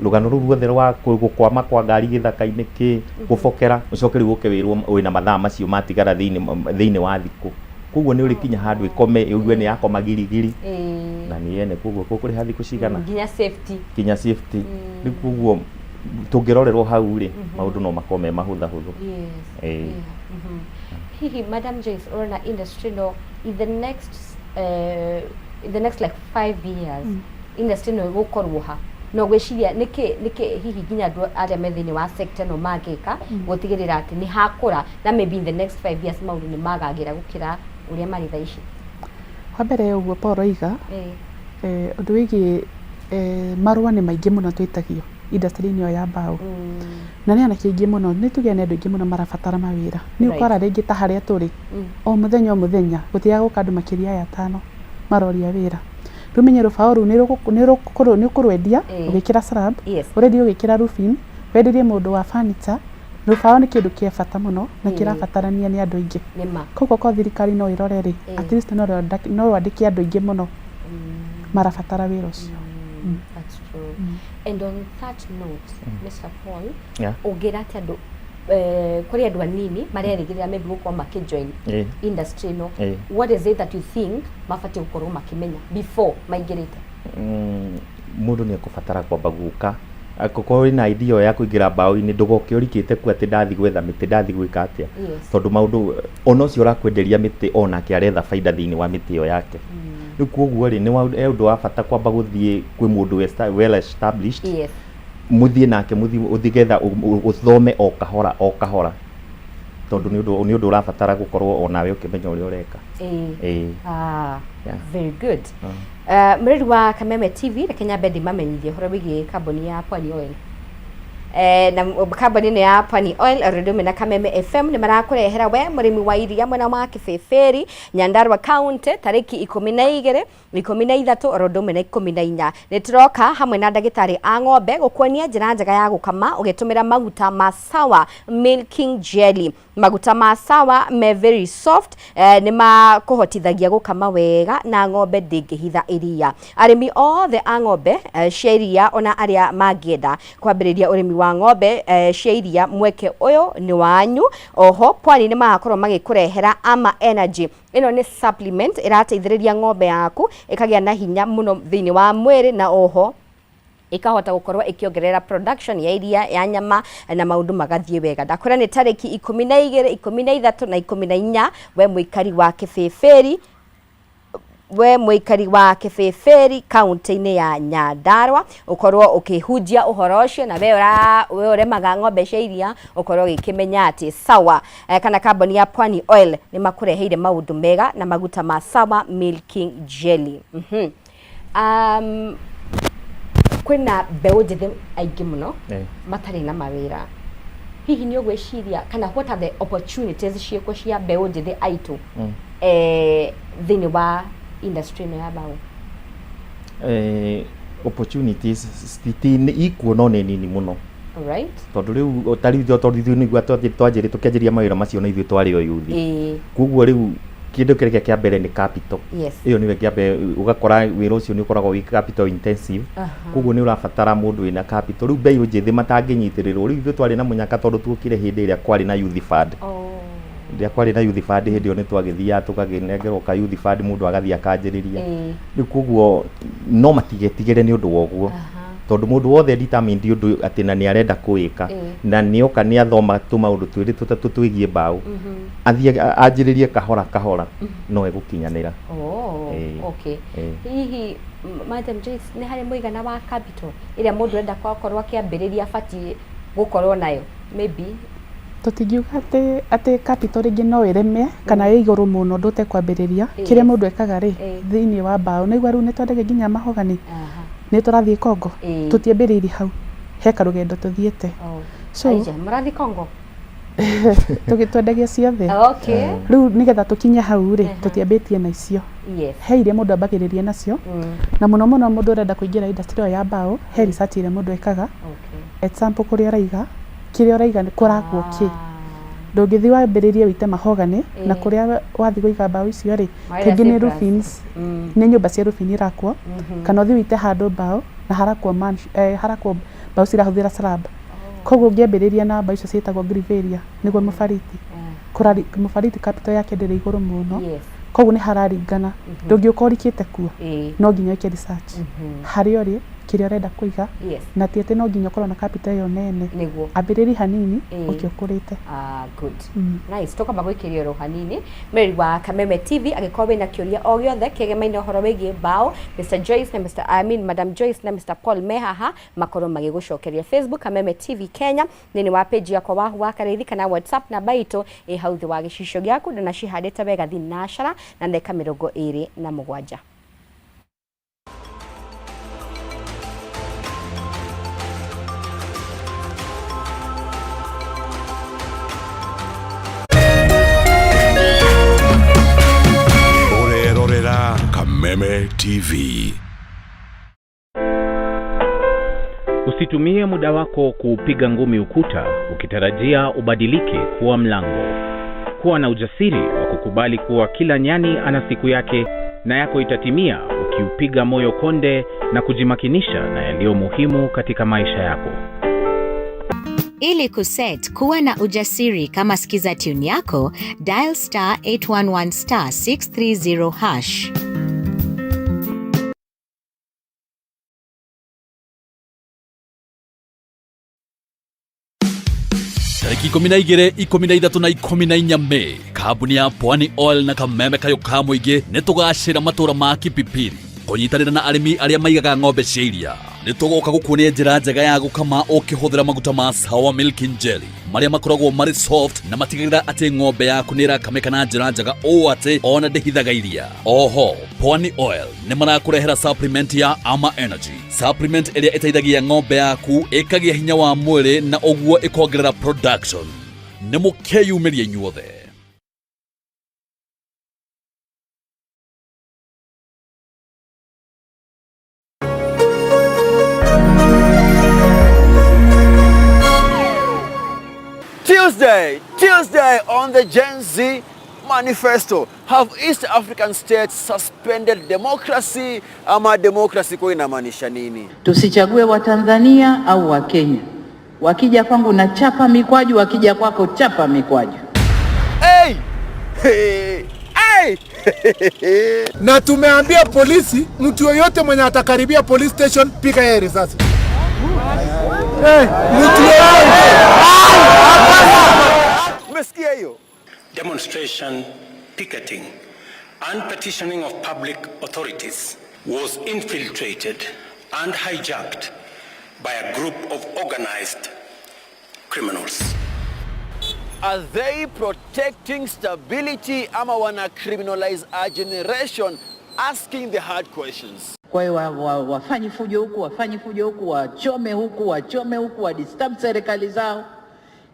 rũgano rũu ruothe rwa gũkwama kwa ngari gĩthaka-inĩ kĩ gũbokera, ũcoke rĩu ũke wĩrwo wĩna mathaa macio matigara thĩinĩ wa thikũ. Koguo nĩ ũrĩkinya handũ ĩkome, ĩigue nĩ yakoma girigiri. Na nĩ ene, koguo ũkũrĩha thikũ cigana? Nginya safety. Nginya safety. Rĩu koguo tũngĩrorerwo hau rĩ, maũndũ no makorwo me mahũthahũthũ. Hihi Madam Joyce, ũrona industry no in the next like 5 years, industry no ĩgũkorwo ha? No gwĩciria nĩkĩ hihi nginya andũ arĩa me thĩinĩ wa sector ĩno mangĩka gũtigĩrĩra atĩ nĩ hakũra, na maybe in the next 5 years maũndũ nĩ magagĩra gũkĩra ũrĩa marĩ thaa ici? Wa mbere, ũguo Paul oiga, ũndũ wĩgiĩ marũa nĩ maingĩ mũno twĩtagio industry-inĩ ĩyo ya mbaũ, na nĩ anake aingĩ mũno, nĩ tuge nĩ andũ aingĩ mũno marabatara mawĩra. Nĩ ũkora rĩngĩ ta harĩa tũrĩ, o mũthenya o mũthenya gũtigaga gũka andũ makĩria ya atano maroria wĩra. Rĩu menye rũbaũ rũu nĩ ũkũrwendia ũgĩkĩra slab, ũrendia ũgĩkĩra roofing, wenderie mũndũ wa furniture. Rũbaũ nĩ kĩndũ kĩa bata mũno na kĩrabatarania nĩ andũ aingĩ. Nĩ ma. Koguo korwo thirikari no ĩrore rĩ, at least no rwandĩke andũ aingĩ mũno marabatara wĩra ũcio. That's true. And on that note, Mr. Paul, ũngĩra atĩ andũ, kũrĩ andũ anini marerĩgĩrĩra maybe gũkorwo makĩjoin industry ĩno, what is it that you think mabatiĩ gũkorwo makĩmenya before maingĩrĩte? Mũndũ nĩ ekũbatara kwamba gũka, angĩkorwo wĩna idea ĩyo ya kũingĩra mbaũ-inĩ, ndũgoke ũrikĩte kuo atĩ ndathi gwetha mĩtĩ, ndathi gwĩka atĩa, tondũ maũndũ ona ũcio ũrakwenderia mĩtĩ onake aretha baida thĩinĩ wa mĩtĩ ĩyo yake. Rĩu koguo rĩ, nĩ ũndũ wa bata kwamba gũthiĩ kwĩ mũndũ well established, mũthiĩ nake, mũthiĩ ũthiĩ getha ũthome o kahora o kahora, tondũ nĩ ũndũ ũrabatara gũkorwo onawe ũkĩmenya ũrĩa ũreka. Ah, very good. Mũrĩri wa Kameme TV, reke nyambe ndĩmamenyithie ũhoro wĩgiĩ kambuni ya Pwani Oil. Na kambuni ĩno ya Pwani Oil oro na Kameme FM nĩ marakũrehera we mũrĩmi wa iria mwena wa Kĩbĩbĩri, Nyandarua County, tarĩki 12, 13 oro ũndũ ũmwe na 14. Nĩ tũroka hamwe na ndagĩtarĩ a ng'ombe gũkuonia njĩra njega ya gũkama ũgĩtũmĩra maguta ma Sawa Milking Jelly. Maguta ma Sawa me very soft, nĩ makũhotithagia gũkama wega na ng'ombe ndĩngĩhitha iria. Arĩmi othe a ng'ombe cia iria ona arĩa mangĩenda kwambĩrĩria ũrĩmi wa ng'ombe cia iria, mweke ũyũ nĩ wanyu. Oho Pwani nĩ magakorwo magĩkũrehera Ama Energy. Ĩno nĩ supplement ĩrateithĩrĩria ng'ombe yaku ĩkagĩa na hinya mũno thĩinĩ wa mwĩrĩ, na oho ĩkahota gũkorwo ĩkĩongerera production ya iria, ya nyama, na maũndũ magathiĩ wega. Ndakwĩra nĩ tarĩki 12, 13 na 14. We mũikari wa Kĩbĩbĩri, we mũikari wa Kĩbĩbĩri kaunti-inĩ ya Nyandarua, ũkorwo ũkĩhunjia ũhoro ũcio, na we ũremaga ng'ombe cia iria, ũkorwo ũgĩkĩmenya atĩ Sawa kana kambuni ya Pwani Oil nĩ makũreheire maũndũ mega na maguta ma Sawa Milking Jelly. Kwĩna mbeũ njĩthĩ aingĩ mũno matarĩ na mawĩra. Hihi nĩ ũgwĩciria kana what are the opportunities ciĩkuo cia mbeũ njĩthĩ aitũ thĩinĩ wa industry ĩno ya mbaũ? Opportunities ikuo no nĩ nini mũno. Tondũ rĩu ta rĩu tondũ ithuĩ nĩguo twanjĩrĩ tũkĩanjĩrĩria mawĩra macio na ithuĩ twarĩ o yuthi, koguo rĩu Kĩndũ kĩrĩa kĩa mbere nĩ capital. Ĩyo nĩyo kĩa mbere, ũgakora wĩra ũcio nĩ ũkoragwo wĩ capital intensive. Koguo nĩ ũrabatara mũndũ wĩna capital. Rĩu mbeũ njĩthĩ matangĩnyitĩrĩrwo, rĩu ithuĩ twarĩ na mũnyaka tondũ tuokire hĩndĩ ĩrĩa kwarĩ na youth fund. Rĩrĩa kwarĩ na youth fund, hĩndĩ ĩyo nĩ twagĩthiaga tũgakĩnengerwo ka youth fund, mũndũ agathiĩ akanjĩrĩria. Rĩu koguo no matigetigĩre nĩ ũndũ wa ũguo, tondũ mũndũ wothe determined ũndũ atĩ na nĩ arenda kũwĩka, na nĩoka nĩ athoma tũmaũndũ twĩrĩ tũtatũ twĩgiĩ mbaũ, athiĩ anjĩrĩrie kahora kahora, no egũkinyanĩra. Okay. Hihi Madam Joyce, nĩ harĩ mũigana wa capital ĩrĩa mũndũ enda gũkorwo akĩambĩrĩria abatiĩ gũkorwo nayo maybe? Tũtingiuga atĩ capital rĩngĩ no ĩreme kana ĩ igũrũ mũno ũndũ ũtekwambĩrĩria. Kĩrĩa mũndũ ekaga rĩ, thĩinĩ wa mbaũ nĩguo rĩu nĩ twendagia nginya mahogany, nĩ tũrathiĩ Congo. Tũtiambĩrĩirie hau, he karũgendo tũthiĩte. So Aija, mũrathiĩ Congo? Twendagia ciothe. Rĩu nĩgetha tũkinye hau rĩ, tũtiambĩtie na icio. He iria mũndũ ambagĩrĩria nacio, na mũno mũno mũndũ ũrenda kũingĩra industry ĩyo ya mbaũ, he research ĩrĩa mũndũ ekaga. Example, kũrĩa ũraiga, kĩrĩa ũraiga kũrakwo kĩ. Ndũngĩthiĩ wambĩrĩrie wĩite mahogany na kũrĩa wathiĩ kũiga mbaũ icio rĩ, kaingĩ nĩ roofings, nĩ nyũmba cia roofing irakwo, kana ũthiĩ wĩite handũ mbaũ na harakwo harakwo mbaũ cirahũthĩra slab. Koguo ũngĩambĩrĩria na mbaũ icio ciĩtagwo griveria, nĩguo mũbariti, mũbariti capital yake ndĩrĩ igũrũ mũno. Koguo nĩ hararingana, ndũngĩũka ũrikĩte kuo, no nginya wĩke research harĩa ũrĩ, kĩrĩa ũrenda kũiga, na ti atĩ no nginya ũkorwo na capital ĩyo nene. Ambĩrĩria hanini ũkĩ ũkũrĩte. Ah, good. Nice. Tũkamba gwĩkĩria oro hanini mwĩrori wa Kameme TV, angĩkorwo wĩna kĩũria o gĩothe kĩgemaine ũhoro wĩgiĩ mbaũ, Mr Joyce na Mr, I mean Madam Joyce na Mr Paul me haha makorwo magĩgũcokeria. Facebook Kameme TV Kenya, thĩinĩ wa page yakwa Wahu wa Karĩithi, kana WhatsApp namba itũ ĩ hau thĩ wa gĩcicio gĩaku. Ndũnacihandĩte wega thinacara na ndagĩka 27. Ũrerorera Kameme TV. Usitumie muda wako kuupiga ngumi ukuta ukitarajia ubadilike kuwa mlango. Kuwa na ujasiri wa kukubali kuwa kila nyani ana siku yake, na yako itatimia ukiupiga moyo konde na kujimakinisha na yaliyo muhimu katika maisha yako. Ili kuset kuwa na ujasiri kama skiza tune yako, dial star 811 star 630 hash. Tarĩki 12, 13 na 14 Mei, kambuni ya Pwani Oil na Kameme Kayũ ka mũingĩ nĩ tũgacĩra matũra ma Kipipiri kũnyitanĩra na arĩmi arĩa maigaga ng'ombe cia iria. Nĩ tũgoka gũkuonia njĩra njega ya gũkama ũkĩhũthĩra maguta ma Sawa Milking Jelly marĩa makoragwo marĩ soft na matigagĩrĩra atĩ ng'ombe yaku nĩ ĩrakamĩka na njĩra njega ũũ atĩ ona ndĩhithaga iria. Oho Pwani Oil nĩ marakũrehera supplement ya Ama Energy, supplement ĩrĩa ĩteithagia ng'ombe yaku ĩkagĩa hinya wa mwĩrĩ na ũguo ĩkongerera production. Nĩ mũkeyumĩria inyuothe. Tuesday on the Gen Z Manifesto. Have East African states suspended democracy ama democracy kwa inamaanisha nini? Tusichague Watanzania au Wakenya. Wakija kwangu na chapa mikwaju, wakija kwako chapa mikwaju. Hey! Hey! Hey! Na tumeambia polisi, mtu yoyote mwenye atakaribia police station, piga yeye risasi. Hey, mtu yoyote. Umesikia hiyo? Demonstration, picketing and petitioning of public authorities was infiltrated and hijacked by a group of organized criminals. Are they protecting stability ama wana criminalize our generation asking the hard questions? Kwa hiyo wafanye fujo huku, wafanye fujo huku, wachome huku, wachome huku, wa disturb serikali zao.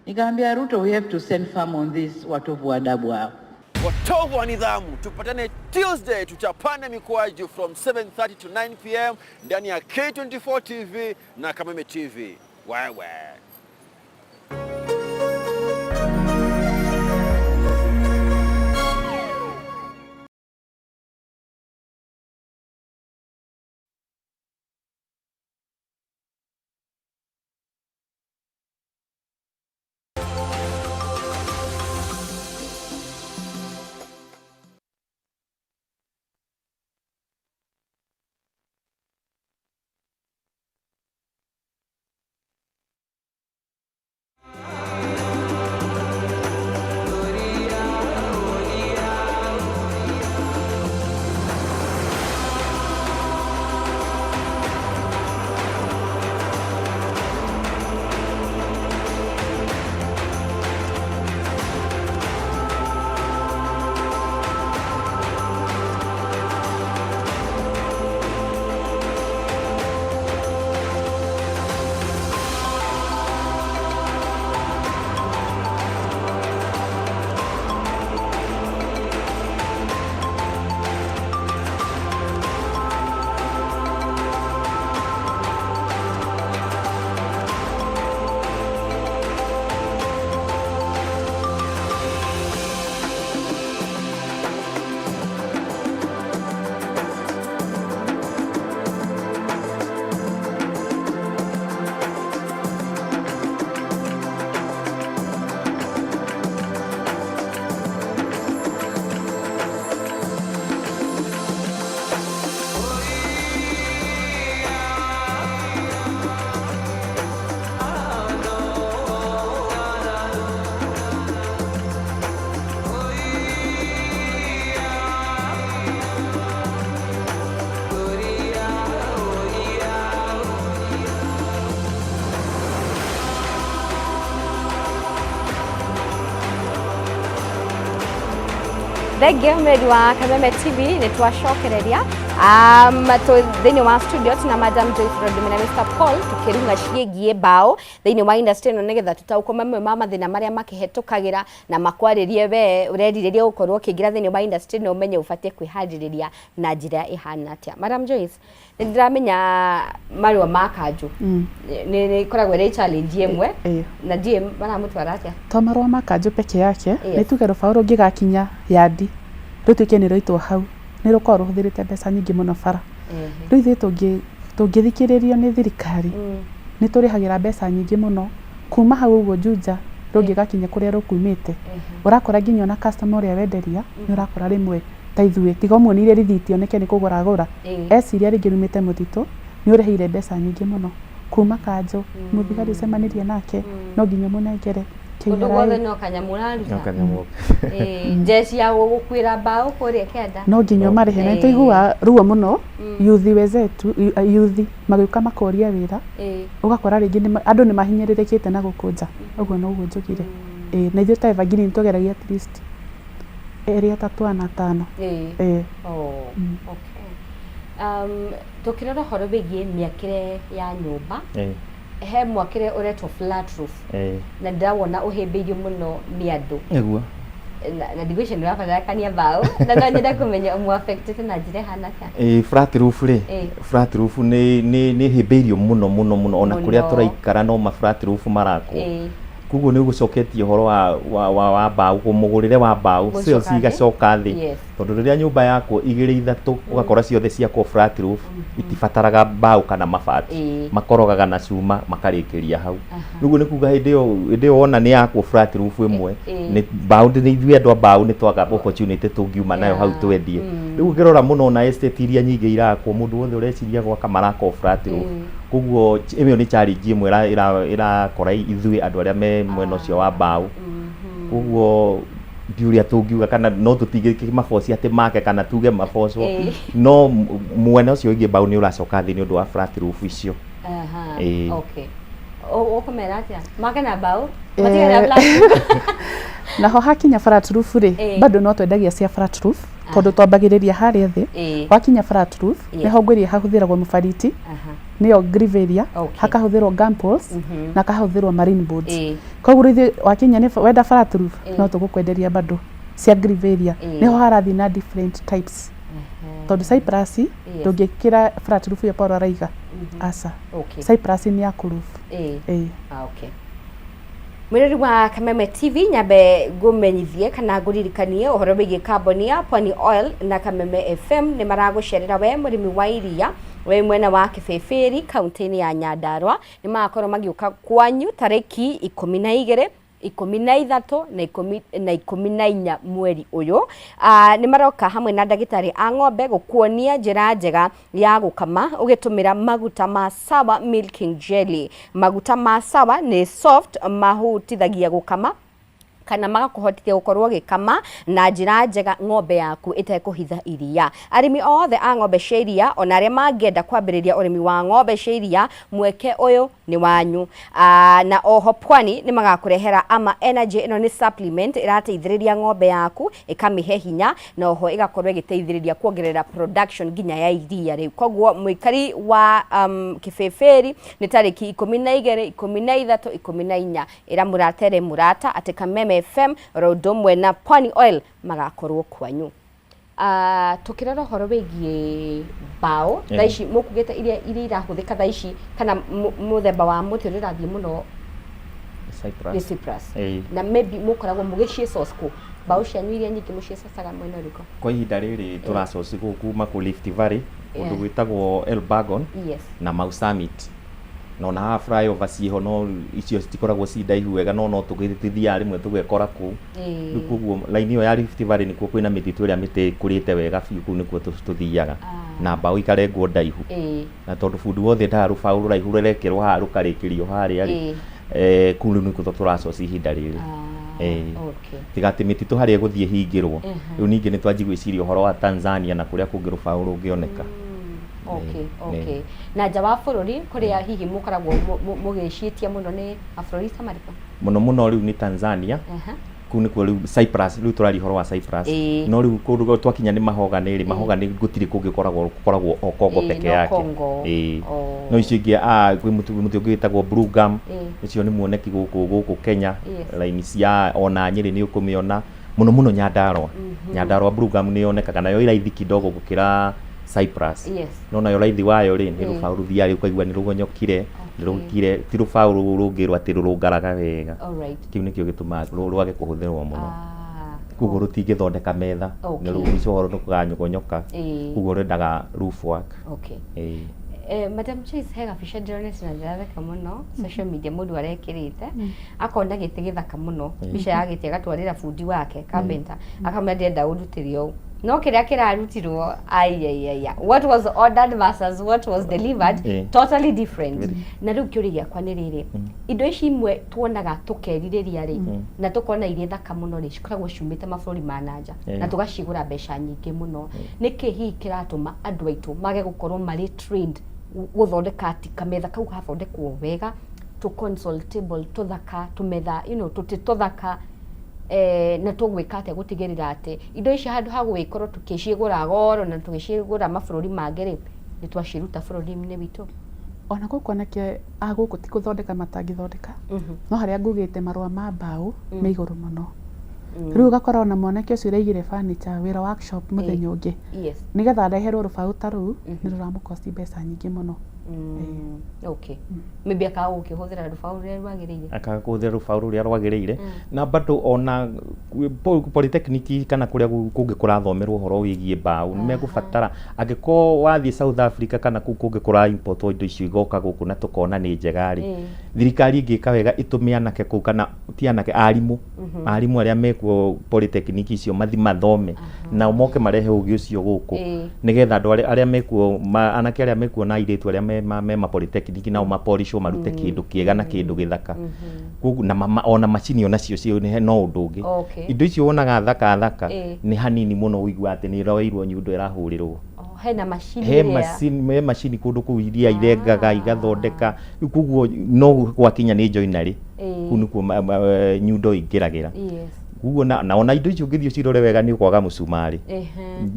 Nikamwambia Ruto, we have to stand firm on this, watovu wa adabu hao. Watovu wa nidhamu, tupatane Tuesday, tuchapane mikwaju from 7:30 to 9 p.m. ndani ya K24 TV na Kameme TV. Wewe. Thengiũ mweri wa Kameme TV nĩ twacokereria thĩinĩ wa studio tuna Madam Joyce Rodime na Mr Paul tũkĩrung'a ciĩgiĩ mbaũ thĩinĩ wa industry ĩno nĩgetha tũtaũkwo mamwe ma mathĩna marĩa makĩhetũkagĩra na makwarĩrie we ũrerirĩria gũkorwo ũkĩingĩra thĩinĩ wa industry ĩno ũmenye ũbatiĩ kwĩharĩrĩria na njĩra ĩhana atĩa. Madam Joyce, nĩ ndĩramenya marũa ma kanjũ nĩ ĩkoragwo ĩrĩ challenge ĩmwe na ndiũĩ maramũtwara atĩa. To marũa ma kanjũ peke yake, nĩ tuge rũbaũ rũngĩgakinya yandi rũtuĩke nĩ rwaitwo hau, nĩ rũkoragwo rũhũthĩrĩte mbeca nyingĩ mũno bara. Rĩu ithuĩ tũngĩthikĩrĩrio nĩ thirikari, nĩ tũrĩhagĩra mbeca nyingĩ mũno kuma hau ũguo Juja rũngĩgakinya kũrĩa rũkumĩte. Ũrakora nginya ona customer ũrĩa wenderia nĩ ũrakora rĩmwe ta ithuĩ tiga ũmuonirie rithiti oneke nĩ kũgũra agũra, eciria rĩngĩ rumĩte mũtitũ nĩ ũrĩhĩire mbeca nyingĩ mũno kuma kanjũ, mũthigari ũcemanirie nake no nginya ũmũnengere Kũndũ KRA. guothe no kanyamũ ũraruta. No kanyamũ. Ĩĩ, njeci ya gũgũkuĩra mbaũ kũrĩa kĩanda. No nginya ũmarĩhe na nĩtũiguaga ruo mũno yuthi wenzetu, yuthi magĩũka makoria wĩra ũgakora rĩngĩ andũ nĩ mahinyĩrĩrĩkĩte na gũkũ nja, ũguo noguo njugire. Ĩĩ na ithuĩ ta Evergreen nĩtũgeragia at least erĩ atatũ ana atano. Ĩĩ. Oh, okay. Tũkĩrora ũhoro wĩgiĩ mĩakĩre ya nyũmba, he mwakĩre ũretwo flat roof na ndĩrawona ũhĩmbĩirio mũno nĩ andũ. Nĩguo. Na ndigwĩciria nĩ ũrabatarĩkania mbaũ na no nyende kũmenya ũmũ affectĩte na njĩra ĩhana atĩa. Ĩĩ flat roof rĩ, flat roof nĩ nĩ nĩ ĩhĩmbĩirio mũno mũno mũno ona kũrĩa tũraikara no ma flat roof marakwo. Koguo nĩ ũgũcoketie ũhoro wa wa wa, wa mbaũ mũgũrĩre wa mbaũ sales Gũcoka thĩ. igacoka thĩ. Tondũ rĩrĩa nyũmba yakwo igĩrĩ ithatũ ũgakora ciothe ciakwo flat roof itibataraga mbaũ kana mabati, makorogaga na cuma makarĩkĩria hau. Rĩu nĩ kuga hĩndĩ ĩyo hĩndĩ ĩyo wona nĩ yakwo flat roof ĩmwe nĩ mbaũ nĩ ithuĩ andũ a mbaũ nĩ twaga opportunity tũngiuma nayo hau twendie. Rĩu ũngĩrora mũno ona estate iria nyingĩ irakwo mũndũ wothe ũreciria gwaka maraka o flat roof. Koguo ĩyo nĩ challenge ĩmwe ĩrakora ithuĩ andũ arĩa me mwena ũcio wa mbaũ. Koguo ndiũĩ ũrĩa tũngiuga kana no tũtingĩkĩmaboci atĩ make kana tuge mabocwo no mwena ũcio wĩgiĩ mbaũ nĩ ũracoka thĩ nĩ ũndũ wa flat roof icio. Ĩĩ. Okay. Ũkũmera atĩa? Make na mbaũ? Matigane na flat roof? Naho hakinya flat roof rĩ, bado no twendagia cia flat roof tondũ twambagĩrĩria harĩa thĩ. Wakinya flat roof nĩho ngwĩrire hahũthĩragwo mũbariti nĩyo griveria, hakahũthĩrwo gum poles na hakahũthĩrwo marine boards. Koguo rĩu ithuĩ wakinya nĩ wenda flat roof no tũgũkwenderia bado cia griveria. Nĩho harathiĩ na different types tondũ cypress ndũngĩkĩra flat roof ĩyo Paul araiga, aca. Cypress nĩ ya kũ roof. Ĩĩ. Okay. Mwĩrori wa Kameme TV nyambe ngũmenyithie kana ngũririkanie ũhoro wĩgiĩ kambuni ya Pwani Oil na Kameme FM nĩ maragũcerera we mũrĩmi wa iria wĩ mwena wa Kĩbĩbĩri kaunti-inĩ ya Nyandarua. Nĩ magakorwo magĩũka kwanyu tarĩki 12, 13 na 14 mweri ũyũ. Nĩ maroka hamwe na ndagĩtarĩ a ng'ombe gũkuonia njĩra njega ya gũkama ũgĩtũmĩra maguta ma Sawa Milking Jelly. Maguta ma Sawa nĩ soft, mahutithagia gũkama kana magakũhotithia gũkorwo ũgĩkama na njĩra njega ng'ombe yaku ĩtekũhitha iria. Arĩmi othe a ng'ombe cia iria ona arĩa mangĩenda kwambĩrĩria ũrĩmi wa ng'ombe cia iria, mweke ũyũ nĩ wanyu. Na oho Pwani nĩ magakũrehera Ama Energy, ĩno nĩ supplement ĩrateithĩrĩria ng'ombe yaku ĩkamĩhe hinya na oho ĩgakorwo ĩgĩteithĩrĩria kuongerera production nginya ya iria rĩu. Koguo mũikari wa Kĩbĩbĩri nĩ tarĩki 12, 13, 14 ĩra mũratere mũrata atĩ Kameme FM oro ũndũ ũmwe na Pwani Oil magakorwo kwanyu. Tũkĩrora ũhoro wĩgiĩ mbaũ thaa ici mũkugĩte iria irahũthĩka thaa ici kana mũthemba wa mũtĩ ũrĩa ũrathiĩ mũno Cyprus. Nĩ cyprus. Na maybe mũkoragwo mũgĩciĩ source kũ? Mbaũ cianyu iria nyingĩ mũciĩ source-aga mwena ũrĩkũ? Kwa ihinda rĩrĩ tũra source gũkũ kuma kũ Rift Valley, kũndũ gwĩtagwo Elburgon na Mau Summit. Na ona haha flyover ciĩho no icio citikoragwo ci ndaihu wega no no tũgĩthiaga rĩmwe tũgekora kũu. Rĩu koguo line ĩyo ya Rift Valley nĩkuo kwĩna mĩtitũ ĩrĩa mĩtĩ ĩkũrĩte wega biũ, kũu nĩkuo tũthiaga na mbaũ ikarengwo ndaihu. Na tondũ bundi wothe endaga rũbaũ rũraihu rũrekĩrwo haha rũkarĩkĩrio harĩa rĩ, kũu rĩu nĩkuo tũra source ihinda rĩrĩ. Tiga atĩ mĩtitũ harĩa ĩgũthiĩ ĩhingĩrwo, rĩu ningĩ nĩ twanjia gwĩciria ũhoro wa Tanzania na kũrĩa kũngĩ rũbaũ rũngĩoneka. Okay. Na nja wa bũrũri kũrĩa hihi mũkoragwo mũgĩciĩtia mũno nĩ mabũrũri ta marĩkũ? Mũno mũno rĩu nĩ Tanzania. Kũu nĩkuo rĩu cyprus, rĩu tũraria ũhoro wa cyprus. No rĩu kũndũ twakinya nĩ mahogany rĩ, mahogany gũtirĩ kũngĩ ũkoragwo, gũkoragwo o Congo peke no yake. Congo. Oh. No icio ingĩ, kwĩ mũtĩ ũngĩ wĩtagwo blue gum, ũcio nĩ muoneki gũkũ Kenya. Raini cia ona Nyĩrĩ nĩ ũkũmĩona mũno mũno Nyandarua. Nyandarua blue gum nĩ yonekaga, nayo ĩ raithi kidogo gũkĩra cyprus. No nayo raithi wayo rĩ, nĩ rũbaũ rũthiaga ũkaigua nĩ rũgonyokire, nĩ rũkire, ti rũbaũ rũngĩrwo atĩ rũrũngaraga wega. Kĩu nĩkĩo gĩtũmaga rwage kũhũthĩrwo mũno. Koguo rũtingĩthondeka metha, nĩ rũmũico rũkanyogonyoka. Koguo rwendaga roof work. Madam Joyce, he gabica ndĩronete na ndĩratheka mũno social media, mũndũ arekĩrĩte akona gĩtĩ gĩthaka mũno, mbica ya gĩtĩ agatwarĩra bundi wake carpenter, akamwĩra ndĩrenda ũndutĩre ũũ, no kĩrĩa kĩrarutirwo, aiaiaia, what was ordered versus what was delivered, totally different. Na rĩu kĩũria gĩakwa nĩ rĩrĩ, indo ici imwe tuonaga tũkerirĩria rĩ, na tũkona irĩ thaka mũno rĩ, cikoragwo ciumĩte mabũrũri ma nanja, na tũgacigũra mbeca nyingĩ mũno. Nĩkĩ hihi kĩratũma andũ aitũ mage gũkorwo marĩ trained gũthondeka atĩ kametha kau gathondekwo wega, tũ console table tũthaka, tũmetha tũtĩ tũthaka, na tũgwĩka atĩa gũtigĩrĩra atĩ indo ici handũ ha gũgĩkorwo tũkĩcigũra goro na tũgĩcigũra mabũrũri mangĩ rĩ, nĩ twaciruta bũrũri-inĩ witũ? Ona gũkũ anake a gũkũ ti gũthondeka matangĩthondeka, no harĩa ngugĩte marũa ma mbaũ me igũrũ mũno. Rĩu ũgakora ona mwanake ũcio ũraigire furniture wĩra workshop mũthenya ũngĩ, nĩgetha areherwo rũbaũ ta rũu, nĩ rũramũkosti mbeca nyingĩ mũno. Okay. Maybe akaga gũkĩhũthĩra rũbaũ rũrĩa rwagĩrĩire. Akaga kũhũthĩra rũbaũ rũrĩa rwagĩrĩire. Na bado ona polytechnic kana kũrĩa kũngĩ kũrathomerwo ũhoro wĩgiĩ mbaũ, nĩ megũbatara, angĩkorwo wathiĩ South Africa kana kũu kũngĩ kũra import indo icio igoka gũkũ na tũkona nĩ njega rĩ, thirikari ĩngĩka wega ĩtũme anake kũu, kana ti anake, arimũ, arimũ arĩa mekuo polytechnic icio mathi mathome, nao moke marehe ũgĩ ũcio gũkũ, nĩgetha andũ arĩa mekuo, anake arĩa mekuo na airĩtu arĩa me ma polytechnic nao maporicwo marute kĩndũ kĩega na kĩndũ gĩthaka. Koguo na ona macini onacio cio no ũndũ ũngĩ. Indo icio wonaga thaka thaka, nĩ hanini mũno ũiguaga atĩ nĩ ĩroeirwo nyundo ĩrahũrĩrwo. Oh, hena macini He macini, he macini kũndũ kũu iria irengaga igathondeka. Rĩu koguo no gwakinya nĩ joinery, kũu nĩkuo nyundo ingĩragĩra. Koguo na ona indo icio ũngĩthiĩ ũcirore wega nĩ ũkwaga mũcumarĩ.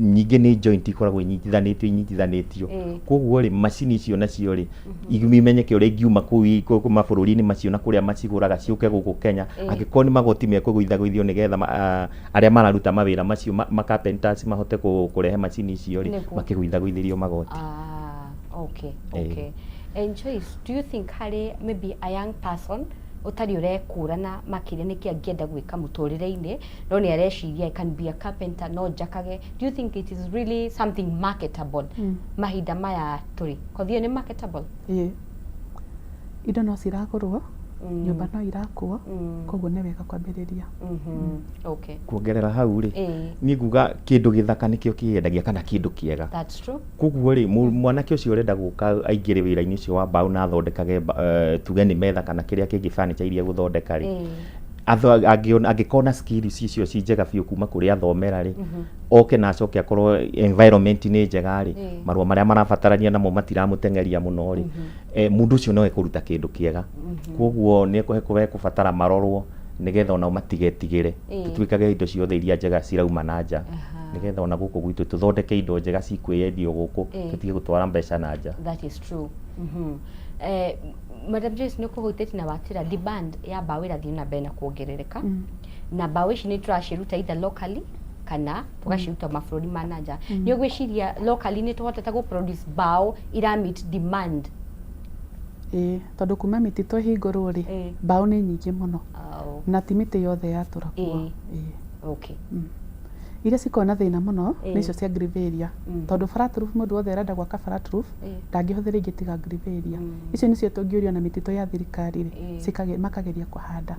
Nyingĩ nĩ joint ikoragwo inyitithanĩtio. Koguo rĩ, macini icio nacio rĩ, imenyeke ũrĩa ingiuma kũu mabũrũri-inĩ macio na kũrĩa macigũraga ciũke gũkũ Kenya. Angĩkorwo nĩ magoti mekũgũithagũithio nĩgetha arĩa mararuta mawĩra macio ma carpenters mahote kũrehe macini icio rĩ, makĩgũithagũithĩrio magoti. Okay, okay. And Joyce, do you think harĩ maybe a young person ũtarĩ ũrekũrana makĩria nĩkĩ angĩenda gwĩka mũtũrĩre-inĩ, no nĩ areciria I can be a carpenter, no njakage, do you think it is really something marketable mahinda maya tũrĩ? Kothi ĩyo nĩ marketable? Ĩĩ, indo no ciragũrwo, nyũmba no irakwo, koguo nĩ wega kwambĩrĩria. Kuongerera hau rĩ, niĩ nguga kĩndũ gĩthaka nĩkĩo kĩendagia kana kĩndũ kĩega. That's true. Koguo rĩ, mwanake ũcio ũrenda gũka aingĩre wĩra-inĩ ũcio wa mbaũ na athondekage, tuge nĩ metha kana kĩrĩa kĩngĩ furniture iria egũthondeka rĩ, angĩkorwo na skills icio ci njega biũ kuma kũrĩa athomera rĩ, oke na acoke akorwo environment nĩ njega rĩ, marũa marĩa marabatarania namo matiramũteng'eria mũno rĩ, mũndũ ũcio no ekũruta kĩndũ kĩega. Koguo nĩ ekũbatara marorwo nĩgetha onao matigetigĩre, tũtuĩkage indo ciothe iria njega cirauma na nja, nĩgetha ona gũkũ gwitũ tũthondeke indo njega cikwĩyendio gũkũ, tũtige gũtwara mbeca na nja. That is true. Madam Joyce, nĩ ũkũhutĩtie na watĩra demand ya mbaũ ĩrathiĩ na mbere na kuongerereka, na mbaũ ici nĩ tũraciruta either locally kana tũgaciruta mabũrũri ma na nja. Nĩ ũgwĩciria locally nĩ tũhotete gũ produce mbaũ ira meet demand? Ĩĩ, tondũ kuma mĩtitũ ĩhingũrwo rĩ, mbaũ nĩ nyingĩ mũno, na ti mĩtĩ yothe yatũragwo. Iria cikoragwo na thĩna mũno nĩ icio cia Grevillea, tondũ flat roof, mũndũ wothe arenda gwaka flat roof ndangĩhũthĩra ingĩ tiga Grevillea. Icio nĩcio tũngĩũria na mĩtitũ ya thirikari rĩ, makageria kũhanda,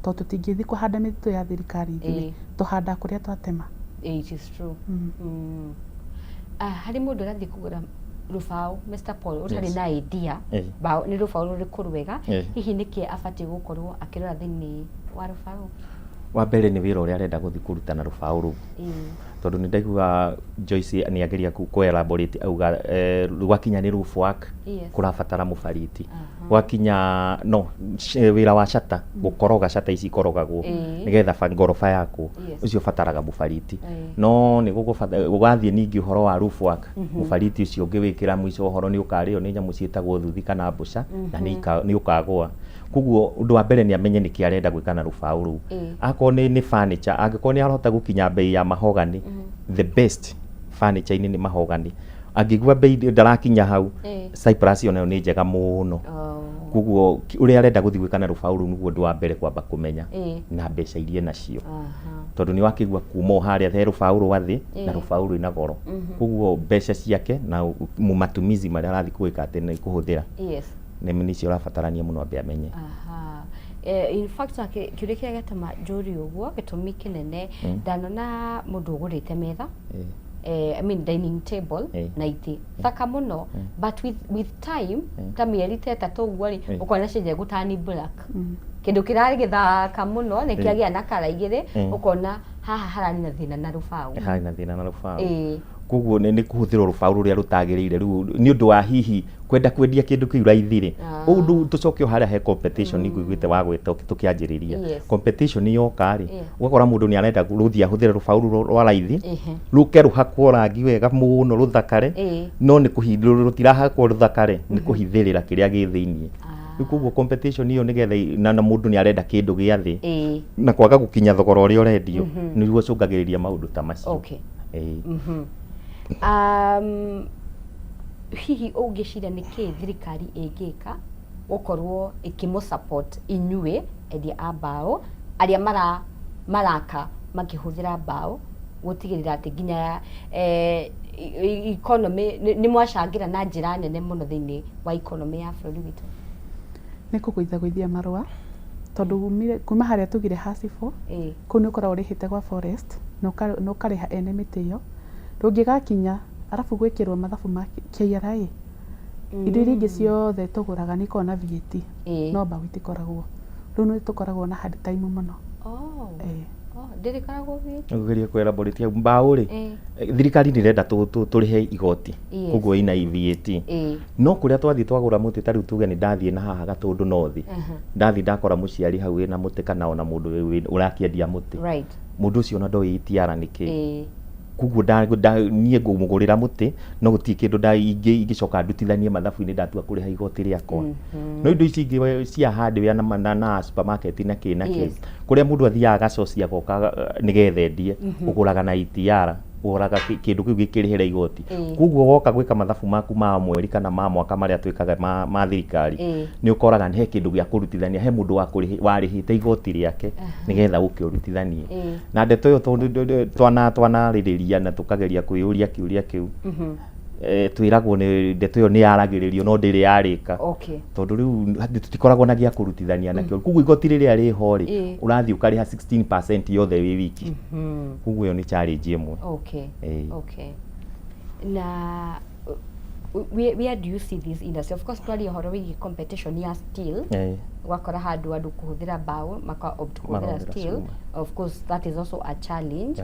tondũ tũtingĩthiĩ kũhanda mĩtitũ ya thirikari ithuĩ, tũhandaga kũrĩa twatema. It is true. Harĩ mũndũ ũrathiĩ kũgũra rũbaũ, Mr Paul, ũtarĩ na idea mbaũ nĩ rũbaũ rũrĩkũ rwega, hihi nĩkĩ abatiĩ gũkorwo akĩrora thĩinĩ wa rũbaũ? Wa mbere nĩ wĩra ũrĩa arenda gũthiĩ kũruta na rũbaũ rũu. Tondũ nĩ ndaigua Joyce nĩ ageria kũ elaborate auga gwakinya nĩ roof work kũrabatara mũbariti, gwakinya no wĩra wa shata, gũkoroga shata ici ikorogagwo nĩgetha ngoroba yakwo, ũcio ũbataraga mũbariti. No nĩ gũgathiĩ ningĩ ũhoro wa roof work, mũbariti ũcio ũngĩwĩkĩra mũico ũhoro nĩ ũkarĩo nĩ nyamũ ciĩtagwo thuthi kana mbũca na nĩ ũkagũa. Koguo ũndũ wa mbere nĩ amenye nĩkĩ arenda gwĩka na rũbaũ rũu. Akorwo nĩ furniture, angĩkorwo nĩ arahota gũkinya mbei ya mahogany, the best furniture-inĩ nĩ mahogany. Angĩigua mbei ndarakinya hau, cypress onayo nĩ njega mũno. Koguo ũrĩa arenda gũthiĩ gwĩka na rũbaũ rũu nĩguo ũndũ wa mbere kwamba kũmenya na mbeca iria enacio. Tondũ nĩ wakĩigua kuma o harĩa he rũbaũ rwa thĩ na rũbaũ rwĩna goro. Koguo mbeca ciake na matumizi marĩa arathiĩ gwĩka atĩ nĩ kũhũthĩra nĩ nĩcio ũrabatarania mũno ambe amenye. Aha. In fact, kĩũria kĩrĩa gĩatũma njũrie ũguo, gĩtũmi kĩnene, ndanona mũndũ ũgũrĩte metha, I mean dining table na itĩ thaka mũno, but with time, ta mĩeri ta 3 ũguo rĩ, ũkona cenjia gũtani black. Kĩndũ kĩrarĩ gĩthaka mũno nĩ kĩagĩa na kara igĩrĩ, ũkona haha hararĩ na thĩna na rũbaũ. Harĩ na thĩna na rũbaũ. Koguo nĩ kũhũthĩrwo rũbaũ rũrĩa rũtagĩrĩire rĩu nĩ ũndũ wa hihi kwenda kwendia kĩndũ kĩu raithi rĩ, ũndũ tũcoke o harĩa he competition ngũiguĩte wa gwĩta tũkĩanjĩrĩria. Competition yoka rĩ, ũgakora mũndũ nĩ arenda gũthiĩ ahũthĩre rũbaũ rũu rwa raithi, rũke rũhakwo rangi wega mũno rũthakare, no nĩ rũtirahakwo rũthakare, nĩ kũhithĩrĩra kĩrĩa gĩ thĩiniĩ. Rĩu koguo competition ĩyo nĩgetha na mũndũ nĩ arenda kĩndũ gĩa thĩ na kwaga gũkinya thogora ũrĩa ũrendio, nĩguo ũcũngagĩrĩria maũndũ ta macio. Hihi ũngĩciria nĩ kĩĩ thirikari ĩngĩka gũkorwo ĩkĩmũ support inyuĩ endia a mbaũ arĩa maraka makĩhũthĩra mbaũ, gũtigĩrĩra atĩ nginya economy nĩ mwacangĩra na njĩra nene mũno thĩinĩ wa economy ya bũrũri witũ? Nĩ kũgũithagũithia marũa, tondũ kuma harĩa tugire ha cibũ, kũu nĩ ũkoragwo ũrĩhĩte gwa forest na ũkarĩha ene mĩtĩ ĩyo, ndũngĩgakinya arabu gwĩkĩrwo mathabu ma KRA. Indo iria ingĩ ciothe tũgũraga nĩ ikoragwo na VAT, no mbaũ itikoragwo. Rĩu nĩ tũkoragwo na hard time mũno. Ndĩrĩkoragwo VAT? Ngũgeria kũ elaborate hau mbaũ rĩ, thirikari nĩ ĩrenda tũrĩhe igoti, koguo ina VAT. No kũrĩa twathiĩ twagũra mũtĩ, ta rĩu tuge nĩ ndathiĩ na haha Gatũndũ North, ndathiĩ ndakora mũciari hau wĩna mũtĩ kana ona mũndũ ũrakĩendia mũtĩ, mũndũ ũcio ona ndoĩ ETR nĩ kĩĩ. Koguo niĩ ngũmũgũrĩra mũtĩ, no gũtirĩ kĩndũ ingĩcoka ndutithanie mathabu-inĩ ndatua kũrĩha igoti rĩakwa. No indo ici ingĩ cia hardware na supermarket na kĩ na kĩ, kũrĩa mũndũ athiaga agacocia agoka nĩgetha endie, ũgũraga na ETR, ũgũraga kĩndũ kĩu gĩkĩrĩhĩra igoti. Koguo woka gwĩka mathabu maku ma mweri kana ma mwaka marĩa twĩkaga ma thirikari, nĩ ũkoraga he kĩndũ gĩa kũrutithania, he mũndũ warĩhĩte igoti rĩake nĩgetha ũke ũrutithanie. Na ndeto ĩyo twanarĩrĩria na tũkageria kwĩyũria kĩũria kĩu, twĩragwo nĩ ndeto ĩyo nĩ yaragĩrĩrio no ndĩrĩ yarĩka. Tondũ rĩu tũtikoragwo na gĩa kũrutithania nakĩo. Koguo igoti rĩrĩa rĩho rĩ, ũrathiĩ ũkarĩha 16% yothe wĩ wiki. Koguo ĩyo nĩ challenge ĩmwe. Na where do you see this industry? Of course twaria ũhoro wĩgiĩ competition ya steel, ũgakora handũ andũ kũhũthĩra mbaũ maka opt kũhũthĩra steel. Of course that is also a challenge.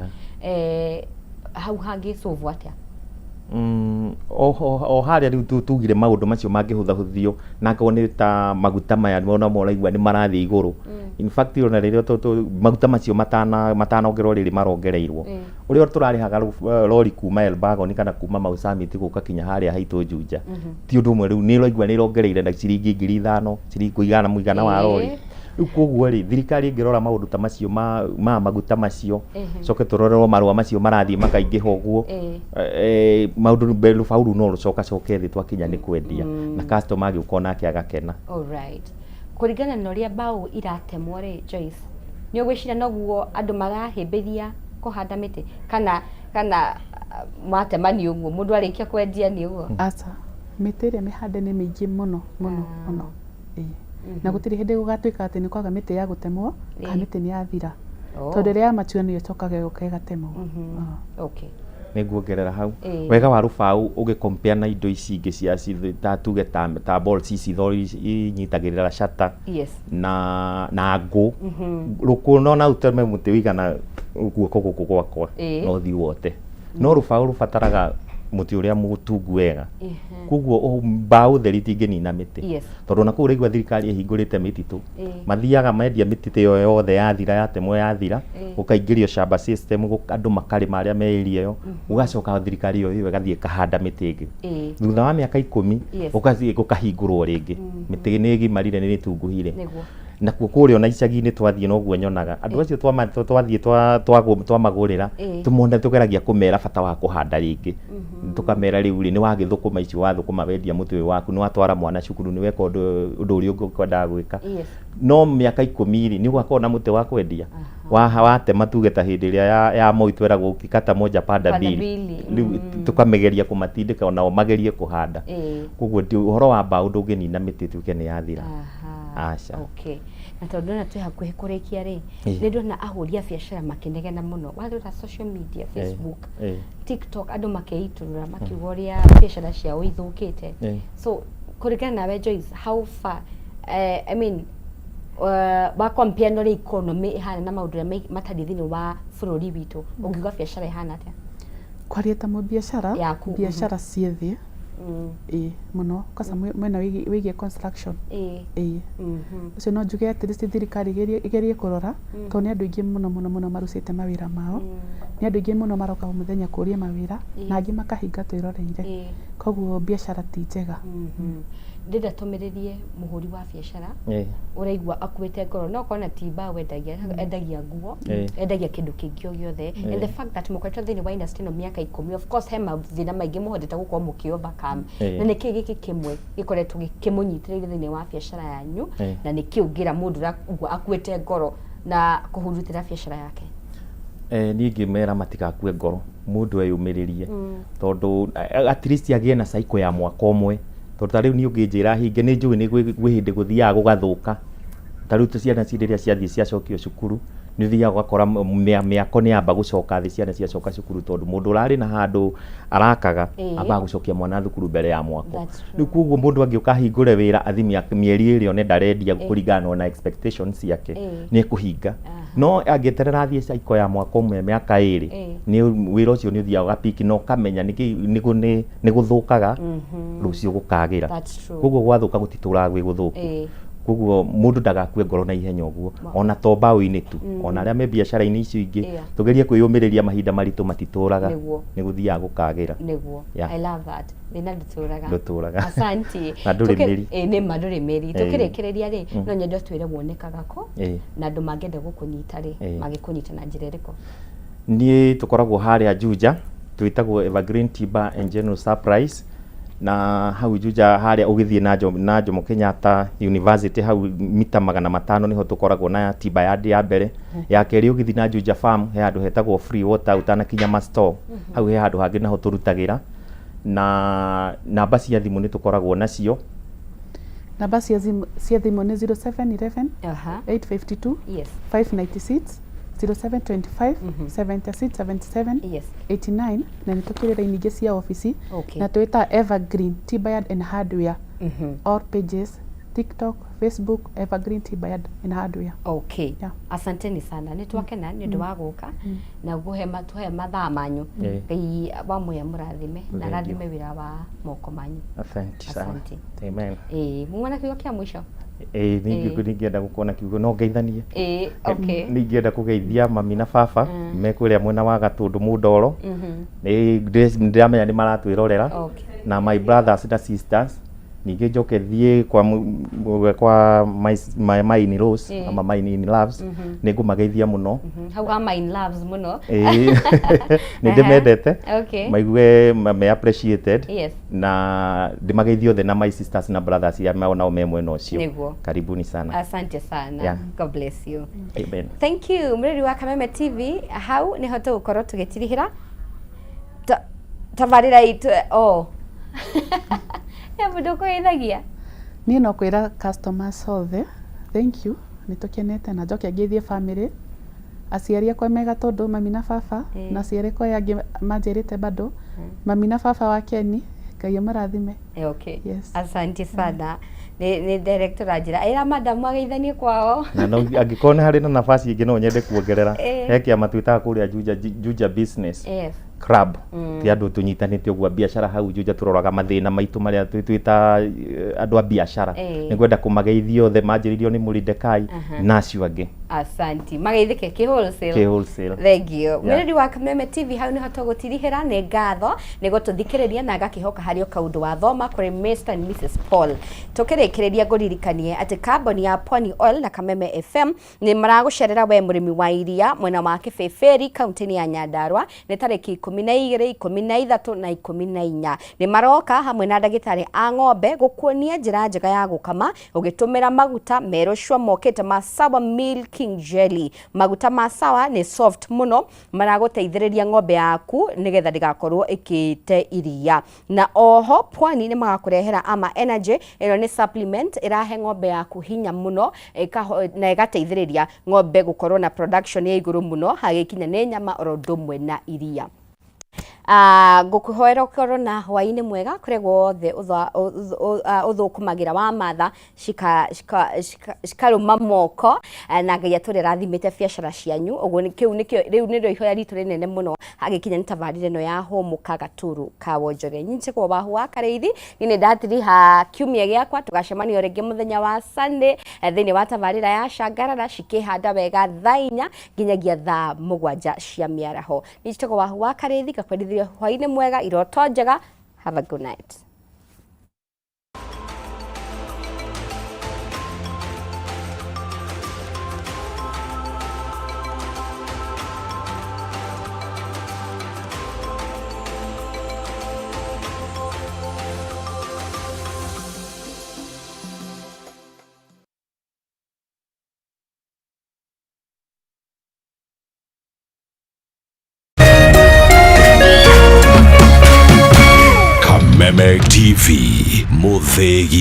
Hau hangĩ solve atĩa? O harĩa rĩu tugire maũndũ macio mangĩhũthahũthio, na akorwo nĩ ta maguta maya ona ũraigua nĩ marathiĩ igũrũ. In fact ona rĩrĩa maguta macio matanongererwo rĩrĩ marongereirwo, ũrĩa tũrarĩhaga rori kuma Elbagon kana kuma Mau Summit gũka kinya harĩa haitũ Juja, ti ũndũ ũmwe rĩu nĩ ũraigua nĩ ĩrongereire na ciringi 5,000, ciringi kũigana mũigana wa rori. Rĩu koguo rĩ, thirikari ĩngĩrora maũndũ ta macio ma maguta macio, coke tũrorerwo marũa macio marathiĩ makaingĩha ũguo, maũndũ rũbaũ rũu no rũcokacoke thĩ twakinya nĩ kwendia, na customer agĩũka onake agakena. Alright. Kũringana na ũrĩa mbaũ iratemwo rĩ, Joyce, nĩ ũgwĩciria noguo andũ marahĩmbĩria kũhanda mĩtĩ kana matema nĩ ũguo mũndũ arĩkia kwendia nĩ ũguo? Aca, mĩtĩ ĩrĩa mĩhande nĩ mĩingĩ mũno mũno mũno. Na gũtirĩ hĩndĩ gũgatuĩka atĩ nĩ kwaga mĩtĩ ya gũtemwo kana mĩtĩ nĩ yathira. Tondũ ĩrĩa ya mature nĩyo ĩcokaga ĩgoka ĩgatemwo. Okay. Nĩ nguongerera hau. Ĩĩ. Wega wa rũbaũ ũgĩ compare na indo ici ingĩ cia ta tuge ta bolts ici inyitagĩrĩra shutter na ngũ. Rũkũ no ũteme mũtĩ ũigana guoko gũkũ gwakwa na ũthiĩ wote. No rũbaũ rũbataraga mũtĩ ũrĩa mũtungu wega. Koguo mbaũ theri itingĩnina mĩtĩ. Tondũ ona kũu ũraigua thirikari ĩhingũrĩte mĩtitũ. Mathiaga mendia mĩtitũ ĩyo yothe yathira, yatemwo yathira, gũkaingĩrio shamba system, andũ makarĩma arĩa me area ĩyo, gũgacoka thirikari ĩyo ĩyo ĩgathiĩ ĩkahanda mĩtĩ ĩngĩ. Thutha wa mĩaka 10, gũgathiĩ gũkahingũrwo rĩngĩ. Mĩtĩ nĩ ĩgimarire, nĩ ĩtunguhire. Nakuo kũrĩa ona icagi-inĩ twathiĩ noguo nyonaga. Andũ acio twathiĩ twamagũrĩra, tũmone tũgeragia kũmera bata wa kũhanda rĩngĩ. Tũkamera rĩu rĩ, nĩ wagĩthũkũma icio wathũkũma wendia mũtĩ ũyũ waku, nĩ watwara mwana cukuru, nĩ weka ũndũ ũrĩa ũngĩ ũkwendaga gwĩka. No mĩaka 10 rĩ, nĩ ũgakorwo na mũtĩ wa kwendia. Watema tuge ta hĩndĩ ĩrĩa ya Moi tweragwo kata moja panda Panda mbili. mbili, Rĩu tũkamegeria kũmatindĩka onao magerie kũhanda. Koguo ũhoro wa mbaũ ndũngĩnina mĩtĩ ĩtuĩke nĩ yathira. Aca. Okay. Na tondũ ndona twĩ hakuhĩ kũrĩkia rĩ, nĩ ndona ahũri a biacara makĩnegena mũno. Warora social media, Facebook, TikTok, andũ makĩitũrũra makiuga ũrĩa biacara ciao ithũkĩte. So kũringana nawe Joyce, how far, I mean, wa compare na ũrĩa economy ĩhana na maũndũ ũrĩa matariĩ thĩinĩ wa bũrũri witũ, ũngiuga biacara ĩhana atĩa? Kwaria ta mũbiacara, Yaku, biacara ciĩ thĩ. Ĩĩ mũno kwanza mwena wĩgiĩ construction. Ĩĩ. Ũcio no njuge at least thirikari ĩgerie kũrora tondũ nĩ andũ aingĩ mũno mũno mũno marucĩte mawĩra mao. Nĩ andũ aingĩ mũno maroka o mũthenya kũria mawĩra na angĩ makahinga twĩroreire. Koguo biacara ti njega. Ndĩrenda tũmĩrĩrie mũhũri wa biacara ũraigua akuĩte ngoro, no okorwo na ti mbaũ endagia, endagia nguo, endagia kĩndũ kĩngĩ o gĩothe. And the fact that mũkoretwo thĩinĩ wa industry ĩno mĩaka 10, of course he mathĩna maingĩ mũhotete gũkorwo mũkĩ overcome. Na nĩkĩ gĩkĩ kĩmwe gĩkoretwo kĩmũnyitĩrĩire thĩinĩ wa biacara yanyu, na nĩkĩ ũngĩra mũndũ ũraigua akuĩte ngoro na kũhurutĩra biacara yake? Niĩ ingĩmera matigakue ngoro, mũndũ eyũmĩrĩrie, tondũ at least agĩe na cycle ya mwaka ũmwe. Tondũ ta rĩu niĩ ũngĩnjĩra hinge, nĩ njũĩ nĩ gwĩ hĩndĩ gũthiaga gũgathũka. Ta rĩu ciana rĩrĩa ciathiĩ ciacokio cukuru, nĩ ũthiaga ũgakora mĩako nĩ yamba gũcoka thĩ ciana ciacoka cukuru, tondũ mũndũ ũrarĩ na handũ arakaga, ambaga gũcokia mwana thukuru mbere ya mwako. Rĩu koguo mũndũ angĩũka ahingũre wĩra athi mĩeri 2 one ndarendia kũringana na expectations ciake, nĩ ekũhinga. No angĩeterera athiĩ cycle ya mwaka ũmwe, mĩaka 2, nĩ wĩra ũcio nĩ ũthiaga ũgapiki na ũkamenya nĩkĩ nĩ gũthũkaga, rũciũ gũkagĩra. Koguo gwathũka gũtitũraga gwĩ gũthũku. Koguo mũndũ ndagakue ngoro na ihenya ũguo, ona to mbaũ-inĩ tu, ona arĩa me biacara-inĩ icio ingĩ, tũgerie kwĩyũmĩrĩria mahinda maritũ matitũraga, nĩ gũthiaga gũkagĩra. Nĩguo. I love that. Thĩna ndũtũraga. Ndũtũraga. Asante. Na ndũrĩ mĩri. Nĩ ma ndũrĩ mĩri. Tũkĩrĩkĩrĩria rĩ, no nyende ũtwĩre wonekaga kũ, na andũ mangĩenda gũkũnyita rĩ, mangĩkũnyita na njĩra ĩrĩkũ? Niĩ tũkoragwo harĩa Juja, twĩtagwo Evergreen Timber and General Supplies, na hau Juja harĩa ũgĩthiĩ na Jomo Kenyatta University hau mita 500 nĩho tũkoragwo na timber yard ya mbere. Ya kerĩ ũgĩthiĩ na Juja Farm he handũ hetagwo Free Water ũtanakinya ma store, hau he handũ hangĩ naho tũrutagĩra. Na namba cia thimũ nĩ tũkoragwo nacio. Namba cia thimũ nĩ 0711 852 596, 0725 76 77 89, na nĩ tũkĩrĩ raini ingĩ cia obici na twĩtaga Evergreen Timber Yard and Hardware, all pages, TikTok, Facebook, Evergreen Timber Yard and Hardware. Okay. Asanteni sana, nĩ twakena nĩ ũndũ wa gũka na gũhe tũhe mathaa manyu. Ngai wa muya mũrathime na arathime wĩra wa moko manyu. Asante sana. Asante. Amen. Muma na kiugo kĩa mũico? Ĩĩ, ningĩenda gũkorwo na kiugo no ngeithanie. Ĩĩ, okay. Ningĩenda kũgeithia mami na baba me kũrĩa mwena wa Gatũndũ Mũndoro. Nĩ ndĩramenya nĩ maratwĩrorera. Na my brothers na sisters. Ningĩ njoke thiĩ kwa my in-laws ama my in-loves, nĩ ngũmageithia mũno. Hau ha my in-loves mũno. Ĩĩ. Nĩ ndĩmendete. Maigue me appreciated. Na ndĩmageithie othe na my sisters na brothers arĩa onao me mwena ũcio. Karibuni sana. Asante sana. God bless you. Amen. Thank you. Mũrori wa Kameme TV, hau nĩho tũgũkorwo tũgĩtirihĩra tabarĩra itũ. Oh. He mũndũ ũkũgeithagia? Niĩ no kwĩra customers othe thank you, nĩ tũkenete, na njoke ngeithie family Aciari akwa mega tondũ mami na baba na aciari akwa aya angĩ manjĩrĩte bado mami na baba wa Keni Ngai amũrathime. Okay. Yes. Asante sana. Nĩ director anjĩra ĩra madamu ageithanie kwao. Na no angĩkorwo nĩ harĩ na nafasi ĩngĩ no nyende kuongerera. He kĩama twĩtaga kũrĩa Juja, Juja Business Yes. Club. Ti andũ tũnyitanĩte ũguo a biacara hau Juja, tũroraga mathĩna maitũ marĩa twĩta andũ a biacara. Nĩngwenda kũmageithia othe manjĩrĩirio nĩ Mũrindekai na acio angĩ. Asanti. Mageithĩke kĩ wholesale. Kĩ wholesale. Thank you. Yeah. Mwĩrori wa Kameme TV, hau nĩho tũgũtirihĩra. Nĩ ngatho nĩ gũtũthikĩrĩria na ngakĩhoka harĩ o kaũndũ wathoma kũrĩ Mr and Mrs Paul. Tũkĩrĩkĩrĩria ngũririkanie atĩ kambuni ya Pwani Oil na Kameme FM nĩ maragũcerera we mũrĩmi wa iria mwena wa Kĩbĩbĩri kaunti-inĩ ya Nyandarua nĩ tarĩki 12, 13 na 14. Nĩ maroka hamwe na ndagĩtarĩ a ng'ombe gũkuonia njĩra njega ya gũkama ũgĩtũmĩra maguta merũ cua mokĩte ma Sawa Milking Jelly. Maguta ma Sawa nĩ soft mũno, maragũteithĩrĩria ng'ombe yaku nĩgetha ndĩgakorwo ĩkĩte iria. Na oho Pwani nĩ magakũrehera Ama Energy, ĩno nĩ supplement ĩrahe ng'ombe yaku hinya mũno na ĩgateithĩrĩria ng'ombe gũkorwo na production ya igũrũ mũno hagĩkinya nĩ nyama oro ũndũ ũmwe na iria. Ngũkũhoera ũkorwo na hwaĩ-inĩ mwega kũrĩa guothe ũthũkũmagĩra wa matha cikarũma moko, na Ngai atũre rathimĩte biacara cianyu. Ũguo kĩu nĩkĩo rĩu nĩrĩo ihoya ritũ rĩnene mũno hagĩkinya nĩ tabarĩra ĩno ya Hũmũka Gaturu ka Wonjoria. Nyinjĩgwo Wahu wa Karĩithi, niĩ nĩ ndatiriha kiumia gĩakwa, tũgacemania rĩngĩ mũthenya wa Sunday thĩinĩ wa tabarĩra ya Cangarara cikĩhanda wega thaa 4 nginyagia thaa 7 cia mĩaraho. Njĩtagwo Wahu wa Karĩithi, ngakwendithia hwaĩ-inĩ mwega, iroto njega. Have a good night. Kameme TV, Muthegi.